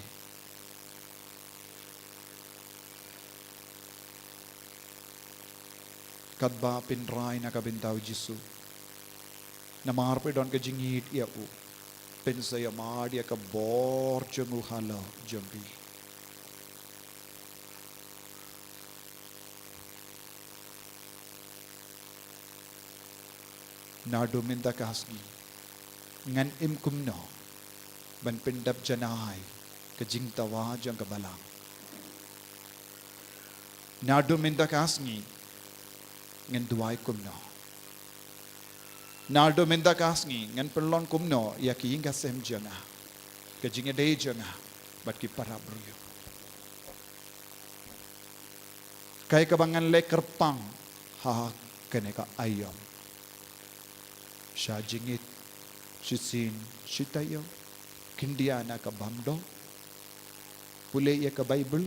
Katba pynrai na ka bynta u Jisu. Namar phi don ka jingïeit ïa u. Pynsa ïa mad ïa ka bor jong u halor jong phi. Naduh mynta ka sngi. Ngan im kumno. Ban pyndap janai. Ka jingdawa jong ka balang. Naduh mynta ka sngi. Ngan duwai kumno. Naduh mynta ka sngi ngan pynlong kumno ïa ki ïing ka sem jong nga, ka jingïadei jong nga bad ki para briew. Kaei kaba ngan leh kyrpang ha kane ka aïom. Sha jingit, shisien, shi taïew, khyndiat na ka bam doh. Pule ïa ka Baibl.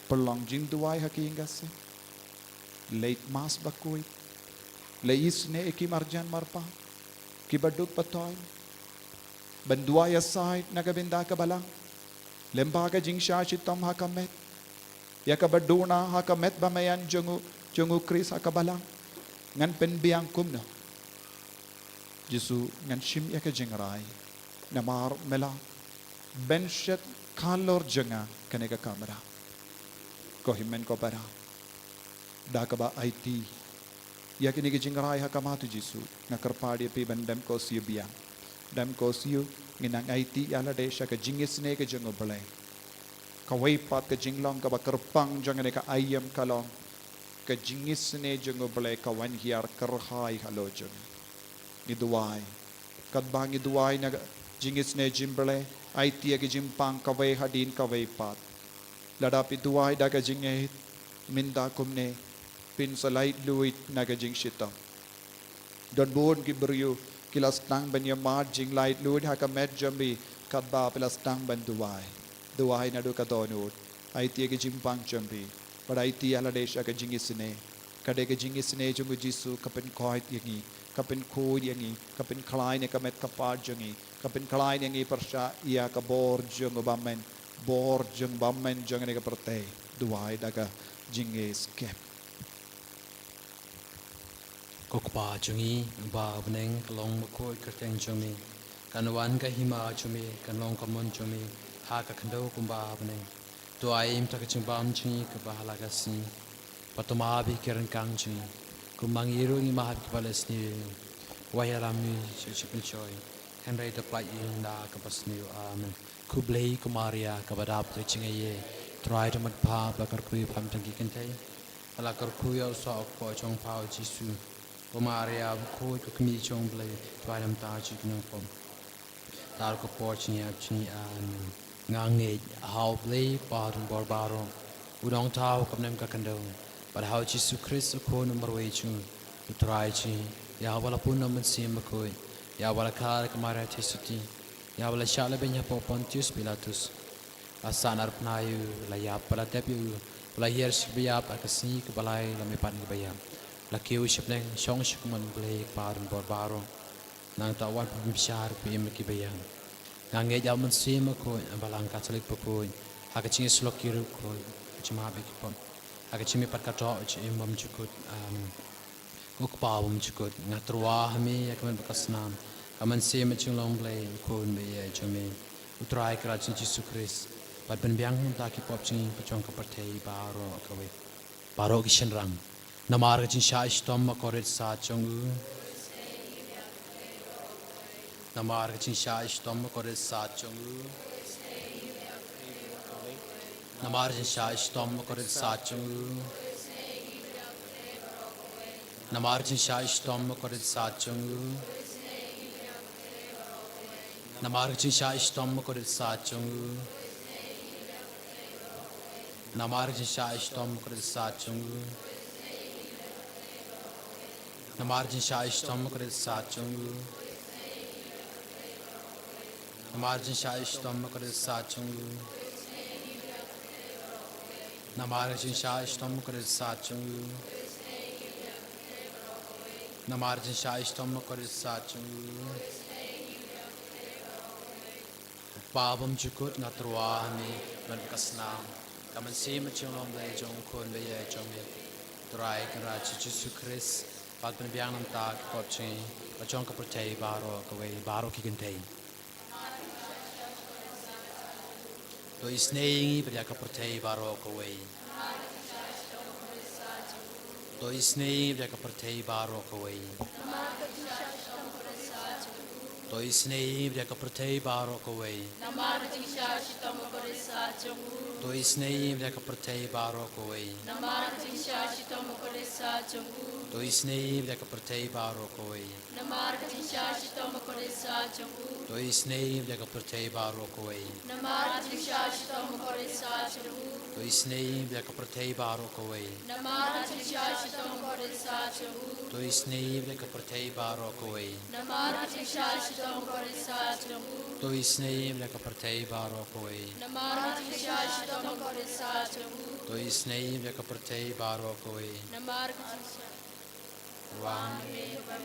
Pynlong jingduwai ha ki ïing ka sem. Leit Mass bakhuid. La isynei ïa ki marjan marpa kiba duk ba toiñ ban duwai ïasaid na ka bynta ka balang, lyngba ka jingshah shitom ha ka met, ïa kaba duna ha ka met ba maïan jong u, jong u Khrist ha ka balang. Ngan pynbiang kumno? Jisu, ngan shim ïa ka jingrai, namar me la bynshet halor jong nga kane ka kamra. Ko hynmen ko para, da kaba aiti ïa kine ki jingrai ha khmat u Jisu, nga kyrpad ïa phi ban dem ko siew biang, dem ko siew. Ngin nang aiti ïa lade sha ka jingisynei ka jong u Blei. Kawei pat ka jinglong kaba kyrpang jong kane ka aïom ka long ka jingisynei jong u Blei ka wan hiar kyrhai halor jong ngi. Ngi duwai, katba ngi duwai na ka jingisynei jong u Blei, aiti ïa ki jingpang kawei hadien kawei pat. Lada phi duwai da ka jingngeit mynta kumne, phin sa laitluid na ka jingshitom. Don bun ki briew ki la sdang ban ïa mad jinglaitluid ha ka met jong phi katba phi la sdang ban duwai. Duwai naduh ka dohnud, aiti ïa ki jingpang jong phi, bad aiti ïa lade sha ka jingisynei. Ka dei ka jingisynei jong u Jisu ka pynkhuid ïa ngi, ka pynkhuid ïa ngi, ka pynkhlaiñ ïa ka met ka phad jong ngi, ka pynkhlaiñ ïa ngi pyrshah ïa ka bor jong u bymman, bor jong u bymman jong kane ka pyrthei. Duwai da ka jingngeit skhem. Ko Kpa jong ngi uba ha bneng, ka long bakhuid ka kyrteng jong me. Kan wan ka hima jong me, kan long ka mon jong me ha ka khyndew kumba ha bneng. To ai ïa ngi mynta ka jingbam jong ngi kaba ha la ka sngi. Bad to map ïa ki ryngkang jong ngi, kumba ngi ruh ngi map ïa kiba la sniew ïa ngi. Wat ïalam ngi sha ka jingpynshoi, hynrei to pyllait ïa ngi na kaba sniew. Amen. Khublei ko Maria kaba dap da ka jingaiei, Trai dang bad pha, ba la kyrkhu ïa pha hynrei ki kynthei, ba la kyrkhu ïa u soh u kpoh jong pha u Jisu. Ko Maria bakhuid, ko kmie jong u Blei, to ai na bynta ngi ki nongpop, tar ko por jingïap jong ngi. Amen. Nga ngeit ha u Blei Kpa badonbor baroh, u Nongthaw ka bneng ka khyndew, bad ha u Jisu Khrist u Khun u marwei jong u Trai jong ngi, ïa uba la pun na u Mynsiem Bakhuid, ïa uba la khot da ka Maria Theisotti, ïa uba la shah lehbeiñ hapoh Pontius Pilatus. La sahnarphna ïa u, la ïap bad la tep ïa u, bad la hiar sha kiba ïap, ha ka sngi kaba lai la mihpat na kiba ïap. La kiew sha bneng, shong sha ka mon u Blei Kpa badonbor baroh. Nangta u wan ban pynbishar ïa kiba im bad kiba ïap. Nga ngeit ïa u Mynsiem Bakhuid, Balang Katholik bakhuid, ha ka jingïasyllok ki riewkhuid, ka jingmap ïa ki pop, ha ka jingmihpat ka doh jong u Im bymjukut. Amen. Ko Kpa bymjukut, nga tyrwa ha me ïa ka met bad ka snam, ka mynsiem bad jinglong Blei, u Khun baieit jong me, u Trai Kynrad jong ngi Jisu Khrist, ban pynbiang na bynta ki pop jong ngi bad jong ka pyrthei baroh kawei. Baroh ki shynrang. Namar ka jingshah shitom bakordit sat jong u. Namar ka jingshah shitom bakordit sat jong u. Namar ka jingshah shitom bakordit sat jong u. Namar ka jingshah shitom bakordit sat jong u. Namar ka jingshah shitom bakordit sat jong u. Namar ka jingshah shitom bakordit sat jong u. Namar ka jingshah shitom bakordit sat jong u. Namar ka jingshah shitom bakordit sat jong u. Namar ka jingshah shitom bakordit sat jong u. Namar ka jingshah shitom bakordit sat jong u. Kpa bymjukut, nga tyrwa ha me, ha ka met bad ka snam, ka mynsiem bad jinglong Blei jong u Khun baieit jong me, u Trai Kynrad jong ngi Jisu Khrist, ban pynbiang na bynta ki pop jong ngi bad jong ka pyrthei baroh kawei. Baroh ki kynthei. To isynei ïa ngi bad ïa ka pyrthei baroh kawei. To isynei ïa ngi bad ïa ka pyrthei baroh kawei. To isynei ïa ngi bad ïa ka pyrthei baroh kawei. Namar ka jingshah shitom bakordit sat jong u. To isynei ïa ngi bad ïa ka pyrthei baroh kawei. Namar ka jingshah shitom bakordit sat jong u. To isynei ïa ngi bad ïa ka pyrthei baroh kawei. Namar ka jingshah shitom bakordit sat jong u. To isynei ïa ngi bad ïa ka pyrthei baroh kawei. Namar ka jingshah shitom bakordit sat jong u. To isynei ïa ngi bad ïa ka pyrthei baroh kawei. Namar ka jingshah shitom bakordit sat jong u. To isynei ïa ngi bad ïa ka pyrthei baroh kawei. Namar ka jingshah shitom bakordit sat jong u. To isynei ïa ngi bad ïa ka pyrthei baroh kawei. Namar ka jingshah shitom bakordit sat jong u. To isynei ïa ngi bad ïa ka pyrthei baroh kawei. Namar ka jingshah Wan.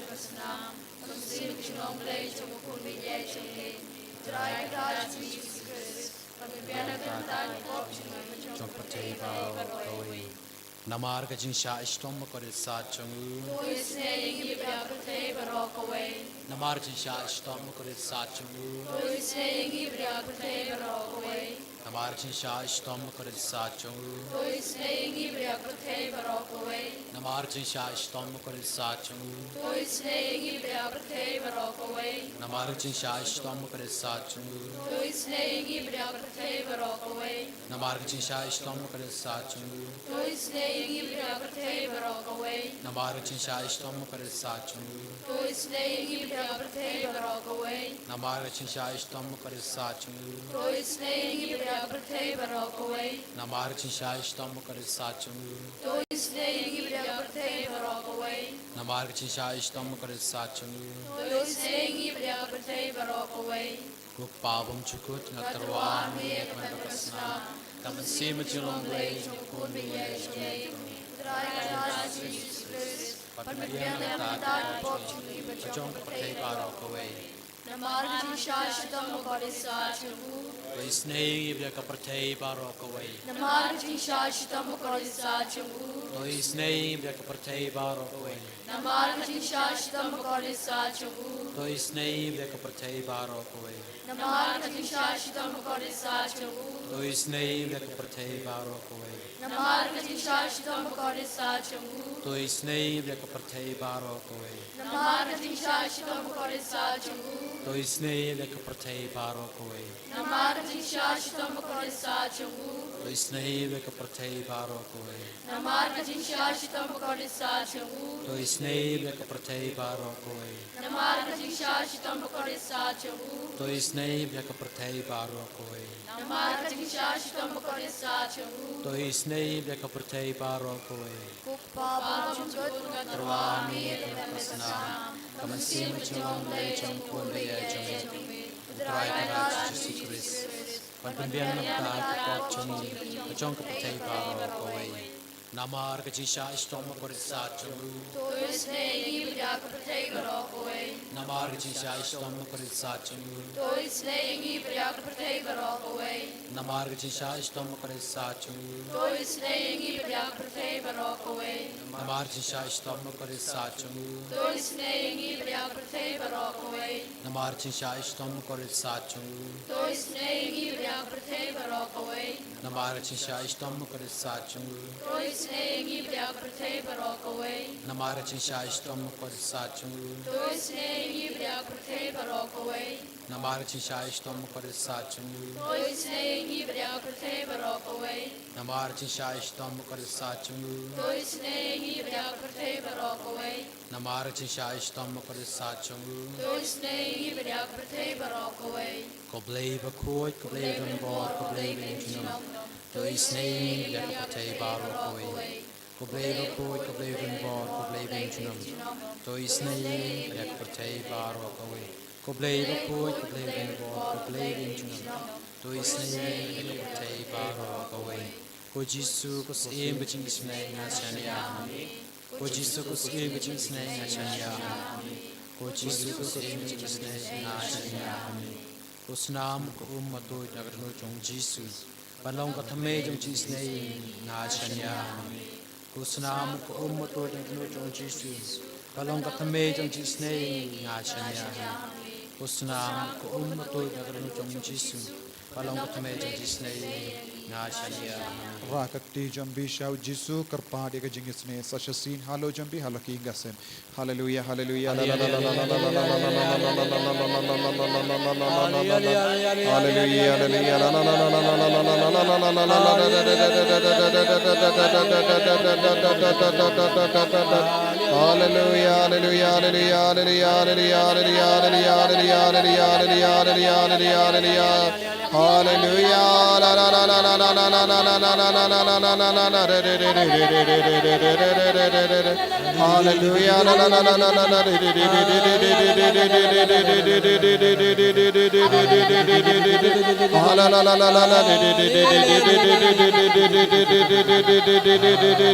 Ka snam, ka mynsiem ka jinglong Blei jong u Khun baieit jong ngi, U Trai Kynrad Jisu Khrist, ban pynbiang na ka bynta ki pop jong ngi, jong ka pyrthei baroh kawei. Namar ka jingshah shitom bakordit sat jong u. To isynei ïa ngi bad ïa ka pyrthei baroh kawei. Namar ka jingshah shitom bakordit sat jong u. To isynei ïa ngi bad ïa ka pyrthei baroh kawei. Namar ka jingshah shitom bakordit sat jong u. To isynei ïa ngi bad ïa ka pyrthei baroh kawei. Namar ka jingshah shitom bakordit sat jong u. To isynei ïa ngi bad ïa ka pyrthei baroh kawei. Namar ka jingshah shitom bakordit sat jong u. To isynei ïa ngi bad ïa ka pyrthei baroh kawei. Namar ka jingshah shitom bakordit sat jong u. To isynei ïa ngi bad ïa ka pyrthei baroh kawei. Namar ka jingshah shitom bakordit sat jong u. To isynei ïa ngi bad ïa ka pyrthei baroh kawei. Namar ka jingshah shitom bakordit sat jong u. To isynei ïa ngi bad ïa ka pyrthei baroh kawei. Namar ka jingshah shitom bakordit sat jong u. To isynei ïa ngi bad ïa ka pyrthei baroh kawei. Namar ka jingshah shitom bakordit sat jong u. To isynei ïa ngi bad ïa ka pyrthei baroh kawei. Ko Kpa bymjukut, nga tyrwa ha me ïa ka met bad ka snam, ka mynsiem ka jinglong Blei jong u Khun baieit jong ngi, U Trai Kynrad Jisu Khrist, ban pynbiang na ka bynta ki pop jong ngi bad jong ka pyrthei baroh kawei. Namar ka jingshah shitom bakordit sat jong u. To isynei ïa ngi bad ïa ka pyrthei baroh kawei. Namar ka jingshah shitom bakordit sat jong u. To isynei ïa ngi bad ïa ka pyrthei baroh kawei. Namar ka jingshah shitom bakordit sat jong u. To isynei ïa ngi bad ïa ka pyrthei baroh kawei. Namar ka jingshah shitom bakordit sat jong u. To isynei ïa ngi bad ïa ka pyrthei baroh kawei. Namar ka jingshah shitom bakordit sat jong u. To isynei ïa ngi bad ïa ka pyrthei baroh kawei. Namar ka jingshah shitom bakordit sat jong u. To isynei ïa ngi bad ïa ka pyrthei baroh kawei. Namar ka jingshah shitom bakordit sat jong u. To isynei ïa ngi bad ïa ka pyrthei baroh kawei. Namar ka jingshah shitom bakordit sat jong u. To isynei ïa ngi bad ïa ka pyrthei baroh kawei. Namar ka jingshah shitom bakordit sat jong u. To isynei ïa ngi bad ïa ka pyrthei baroh kawei. Namar ka jingshah shitom bakordit sat jong u. To isynei ïa ngi bad ïa ka pyrthei baroh kawei. Ko Kpa bymjukut, nga tyrwa ha me ïa ka met bad ka snam, ka mynsiem ka jinglong Blei jong u Khun baieit jong ngi, U Trai Kynrad Jisu Khrist, ban pynbiang na ka bynta ki pop jong ngi bad jong ka pyrthei baroh kawei. Namar ka jingshah shitom bakordit sat jong u. To isynei ïa ngi bad ïa ka pyrthei baroh kawei. Namar ka jingshah shitom bakordit sat jong u. To isynei ïa ngi bad ïa ka pyrthei baroh kawei. Namar ka jingshah shitom bakordit sat jong u. To isynei ïa ngi bad ïa ka pyrthei baroh kawei. Namar ka jingshah shitom bakordit sat jong u. To isynei ïa ngi bad ïa ka pyrthei baroh kawei. Namar ka jingshah shitom bakordit sat jong u. To isynei ïa ngi bad ïa ka pyrthei baroh kawei. Namar ka jingshah shitom bakordit sat jong u. To isynei ïa ngi bad ïa ka pyrthei baroh kawei. Namar ka jingshah shitom bakordit sat jong u. To isynei ïa ngi bad ïa ka pyrthei baroh kawei. Namar ka jingshah shitom bakordit sat jong u. To isynei ïa ngi bad ïa ka pyrthei baroh kawei. Namar ka jingshah shitom bakordit sat jong u. To isynei ïa ngi bad ïa ka pyrthei baroh kawei. Namar ka jingshah shitom bakordit sat jong u. To isynei ïa ngi bad ïa ka pyrthei baroh kawei. Ko Blei bakhuid, ko Blei badonbor, ko Blei baïngjunom, to isynei ïa ngi bad ïa ka pyrthei baroh kawei. Ko Blei bakhuid, ko Blei badonbor, ko Blei baïngjunom, to isynei ïa ngi bad ïa ka pyrthei baroh kawei. Ko Blei bakhuid, ko Blei badonbor, ko Blei baïngjunom, to isynei ïa ngi bad ïa ka pyrthei baroh kawei. Ko Jisu, ko Syiem ka jingisynei, nga shaniah ha me. Ko Jisu, ko Syiem ka jingisynei, nga shaniah ha me. Ko Jisu, ko Syiem ka jingisynei, nga shaniah ha me. Ko snam, ko um, ko tuid na ka dohnud jong u Jisu, ban long ka thymmei jong ka jingisynei, nga shaniah ha me. Ko snam, ko um, ko tuid na ka dohnud jong u Jisu, ban long ka thymmei jong ka jingisynei, nga shaniah ha me. Ko snam, ko um, ko tuid na ka dohnud jong u Jisu, ban long ka thymmei jong ka jingisynei, nga shaniah ha me. Rah ka kti jong phi sha u Jisu, kyrpad ïa ka jingisynei sa shisien halor jong phi, halor ki ïing ki sem. Haleluia, haleluia. Haleluia, haleluia, haleluia. Haleluia.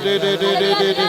Haleluia.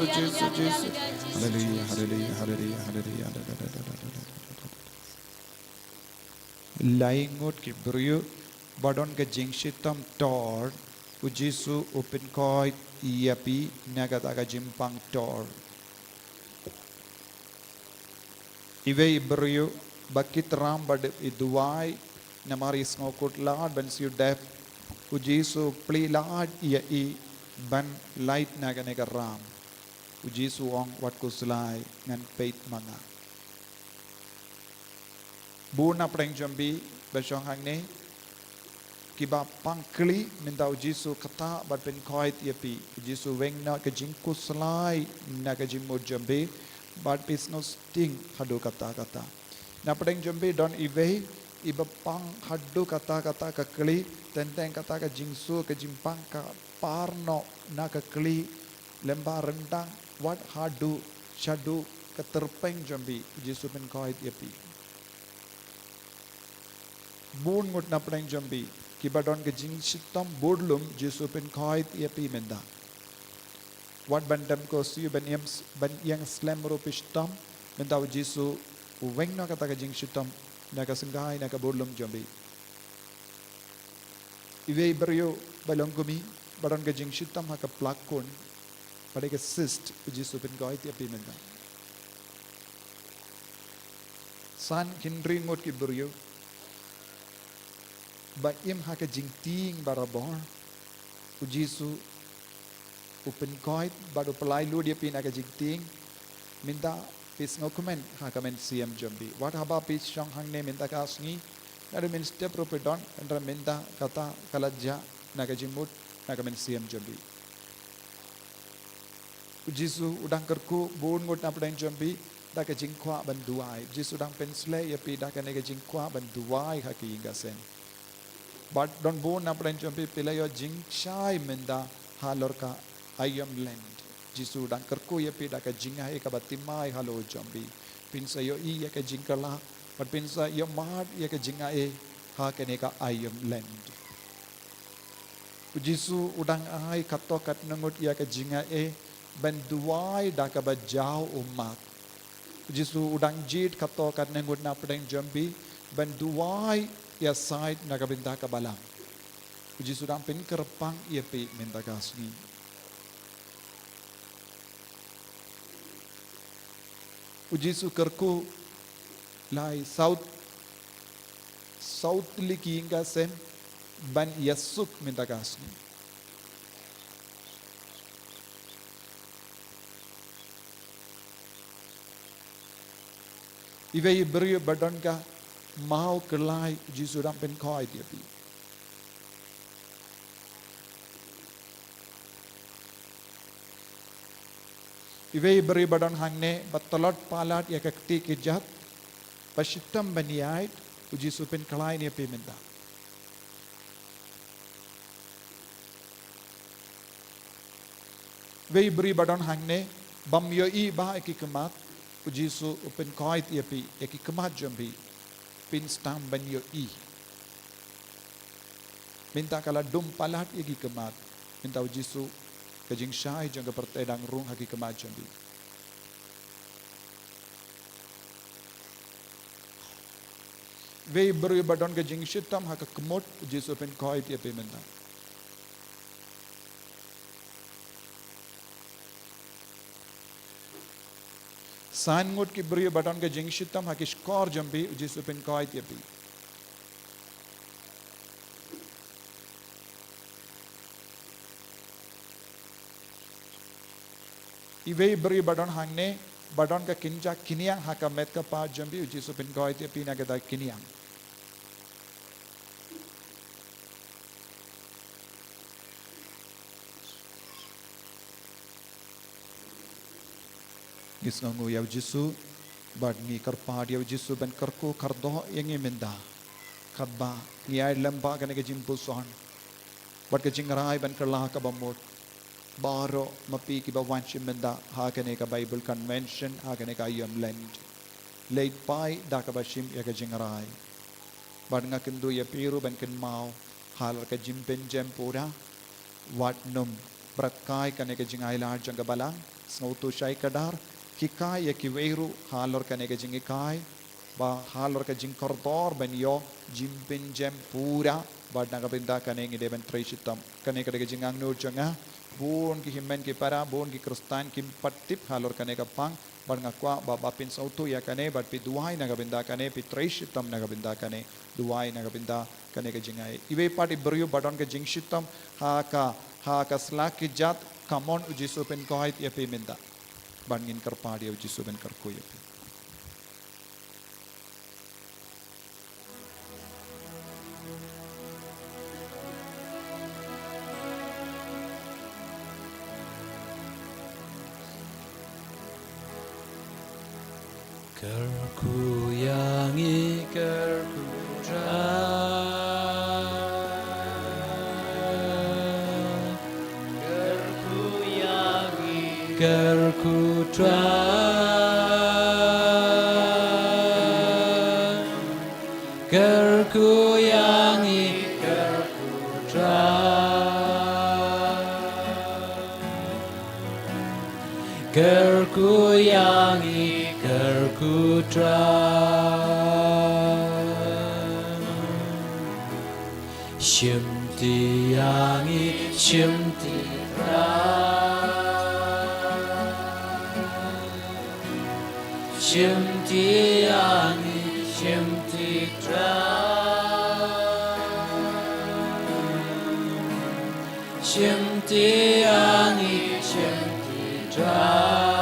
Jisu, Jisu, Jisu. Haleluya, haleluya, haleluya, haleluya. Lai ngut ki briew ba don ka jingshitom tor, u Jisu u pynkoit ïa phi na kata ka jingpang tor. Iwei i briew ba ki tram ba dep i duwai, namar i sngewkhuslai ban siew dep, u Jisu plie lad ïa i ban lait na kane ka ram. U Jisu ong, wat khuslai, ngan peit ma nga. Bun na pdeng jong phi ba shong hangne, kiba pang khlieh, mynta u Jisu kata bad pynkoit ïa phi. U Jisu weng na ka jingkhuslai na ka jingmut jong phi, bad phi sngewsting haduh katta katta. Na pdeng jong phi don iwei iba pang haduh katta katta ka khlieh, teng teng kata ka jingsuk, ka jingpang ka par noh na ka khlieh, lyngba ryndang, wat haduh shaduh ka tyrpeng jong phi, u Jisu pynkoit ïa phi. Bun ngut na pdeng jong phi kiba don ka jingshitom budlum, u Jisu pynkoit ïa phi mynta. Wat ban dem ko siew ban ïeng, ban ïeng slem ruh phi shitom, mynta u Jisu u weng na kata ka jingshitom na ka syngkai, na ka budlum jong phi. Iwei i briew ba long kum i, ba don ka jingshitom ha ka plakun, ba dei ka cyst, u Jisu pynkoit ïa phi mynta. San khyndiat ngut ki briew ba im ha ka jingtieng barabor, u Jisu u pynkoit bad u pynlait lut ïa phi na ka jingtieng. Mynta phi sngewkmen ha ka mynsiem jong phi. Wat haba phi shong hangne mynta ka sngi, naduh mynstep ruh phi don, hynrei mynta kata ka la jah na ka jingmut, na ka mynsiem jong phi. U Jisu u dang kyrkhu bun ngut na pdeng jong phi da ka jingkwah ban duwai. U Jisu u dang pynshlei ïa phi da kane ka jingkwah ban duwai ha ka ïing ka sem. Bad don bun na pdeng jong phi, phi la ïoh jingshai mynta halor ka aïom lent. U Jisu u dang kyrkhu ïa phi da ka jingaiei kaba thymmai halor jong phi. Phin sa ïohi ïa ka jingkylla, bad phin sa ïohmad ïa ka jingaiei ha kane ka aïom lent. U Jisu u dang ai katto katne ngut ïa ka jingaiei ban duwai da kaba jaw ummat. U Jisu u dang jied katto katne ngut na pdeng jong phi ban duwai ïasaid na ka bynta ka balang. U Jisu u dang pynkyrpang ïa phi mynta ka sngi. U Jisu u kyrkhu lai saw, saw tylli ki ïing ka sem ban ïasuk mynta ka sngi. Iwei i briew ba don ka maw kyllai, u Jisu u dang pynkoit ïa phi. Iwei i briew ba don hangne ba tlot palat ïa ka kti kjat, ba shitom ban ïaid, u Jisu u pynkhlaiñ ïa phi mynta. Iwei i briew ba don hangne bym ïohi ba ha ki khmat, u Jisu u pynkoit ïa phi, ïa ki khmat jong phi, phin sdang ban ïohi. Mynta ka la dum palat ïa ki khmat, mynta u Jisu, ka jingshai jong ka pyrthei dang rung ha ki khmat jong phi. Iwei i briew ba don ka jingshitom ha ka khmut, u Jisu u pynkoit ïa phi mynta. San ngut ki briew ba don ka jingshitom ha ki shkor jong phi, u Jisu u pynkoit ïa phi. Iwei i briew ba don hangne ba don ka kynja kynniang ha ka met ka pa jong phi, u Jisu u pynkhiah ïa phi na kata ka kynniang. Ngi sngewnguh ïa u Jisu, bad ngi kyrpad ïa u Jisu ban kyrkhu kyrdoh ïa ngi mynta. Katba ngi ïaid lem bad kane ka jingpuson bad ka jingrai ban kylla kaba mut. Baroh ma phi kiba wan shim mynta ha kane ka Bible Convention, ha kane ka aïom Lent. Leit phai da kaba shim ïa ka jingrai. Bad nga kynduh ïa phi ruh ban kynmaw halor ka jingpynjem pura. Wat nym bret kai kane ka jingailad jong ka Balang, sngewthuh shai kdar, hikai ïa kiwei ruh halor kane ka jinghikai, bad halor ka jingkordor ban ïoh jingpynjem pura, bad na ka bynta kane ngi dei ban trei shitom. Kane ka dei ka jingangnud jong nga, bun ki hynmen ki para, bun ki Khristan kim pat tip halor kane ka pang, bad nga kwah ba, ba phin sngewthuh ïa kane, bad phi duwai na ka bynta kane, phi trei shitom na ka bynta kane, duwai na ka bynta kane ka jingai. Iwei pat i briew ba don ka jingshitom ha ka, ha ka sla kjat, come on, u Jisu u pynkhiah ïa phi mynta. Bad ngin kyrpad ïa u Jisu ban kyrkhu ïa phi. Kyrkhu ïa ngi, kyrkhu Trai. Kyrkhu ïa ngi, kyrkhu Trai. Kyrkhu ïa ngi, kyrkhu Trai. Kyrkhu ïa ngi, kyrkhu Trai. Shim ti ïa ngi, shim ti Trai. Shim ti ïa ngi, shim ti Trai. Shim ti ïa ngi, shim ti Trai.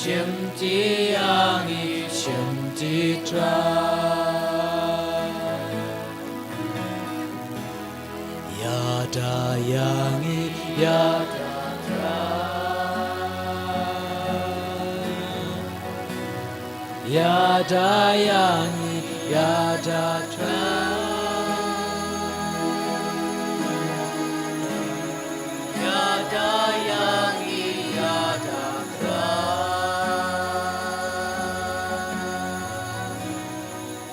Shim ti ïa ngi, shim ti Trai. Ïada ïa ngi, ïada Trai. Ïada ïa ngi, ïada Trai. Ïada ïa ngi, ïada Trai.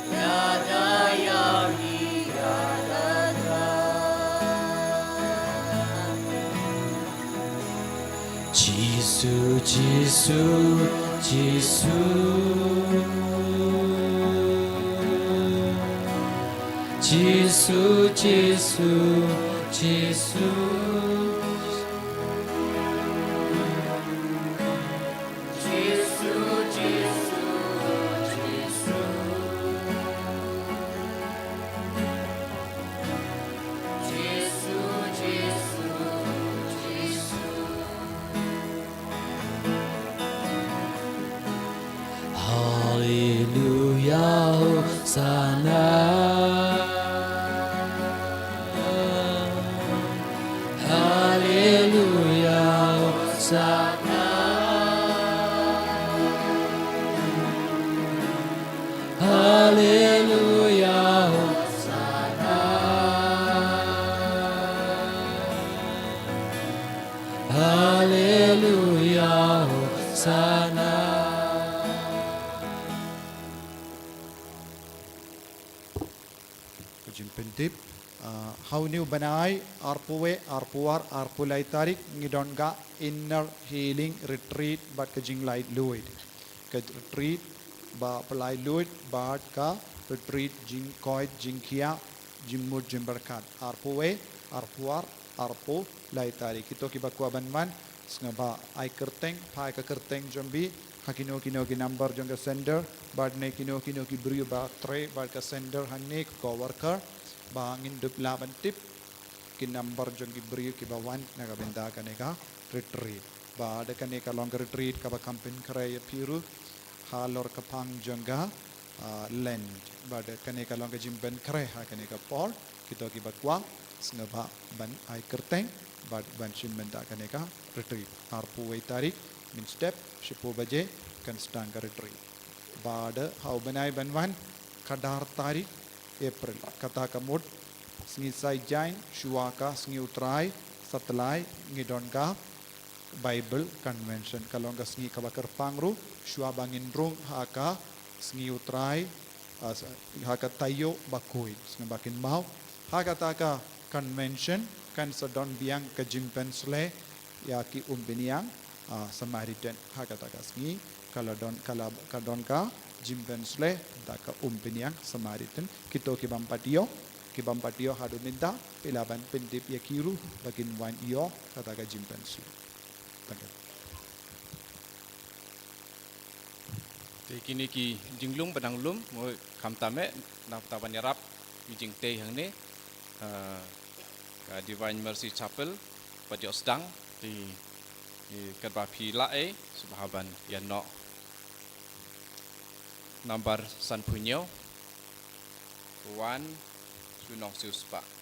Ïada ïa ngi, ïada Trai. Jisu, Jisu, Jisu. Jisu, Jisu, Jisu. Jisu, Jisu, Jisu. Jisu, Jisu, Jisu. Haleluya, Hosana. Haleluya, Hosana. Haleluya, Hosana. Haleluya, Hosana. Ka jingpyntip, ah, ha une u bnai, arphew wei, arphew ar, arphew lai tarik, ngi don ka Inner Healing Retreat bad ka jinglaitluid. Ka retreat ba pyllait luid bad ka retreat jingkoit jingkhiah jingmut jingpyrkhat. Arphew wei, arphew ar, arphew lai tarik. Kito kiba kwah ban wan, sngewbha ai kyrteng, phai ka kyrteng jong phi ha kino kino ki number jong ka center, bad ne kino kino ki briew ba trei bad ka center hangne, ki co-worker, ba ngin dup lah ban tip. ki number jong ki briew kiba wan na ka bynta kane ka retreat. Bad kane ka long ka retreat kaba kham pynkhreh ïa phi ruh halor ka phang jong ka, ah, Lent. Bad kane ka long ka jingpynkhreh ha kane ka por, kito kiba kwah sngewbha ban ai kyrteng bad ban shim bynta kane ka retreat. Arphew wei tarik mynstep shiphew baje kan sdang ka retreat. Bad ha u bnai ban wan, ka dar tarik April, kata ka mut sngi Saitjaiñ shuwa ka sngi U Trai, Satlai, ngi don ka Bible Convention. Ka long ka sngi kaba kyrpang ruh shuwa ba ngin rung ha ka sngi U Trai, ah, s-, ha ka taïew bakhuid, sngi ba kynmaw. Ha kata ka convention kan sa don biang ka jingpynshlur ïa ki umpynïang, ah, Samaritan. Ha kata ka sngi ka la don, ka la, ka don ka jingpynshlur da ka umpynïang Samaritan. Kito ki bym pat ïoh, ki bym pat ïoh haduh mynta, phi lah ban pyntip ïa ki ruh ba kin wan ïoh kata ka jingpynshlur. Thank you. Te kine ki jinglong ba dang lum, mo, khamtam eh, nangta ban ïarap ïa ki jingtei hangne, ah, ka Divine Mercy Chapel, ba ïoh sdang, te, te katba phi lah eh, sngewbha ban ïa noh. Number sanphew hynñiew, Wan shu Nongsiew Spah.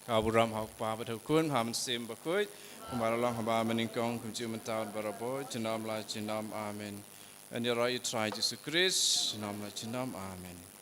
Ka burom ha u Kpa bad ha u Khun, ha u Mynsiem Bakhuid, kumba la long haba mynnyngkong, kumjuh mynta bad barabor, junom la junom. Amen. Yn ïaroh ïa u Trai Jisu Khrist junom la junom. Amen.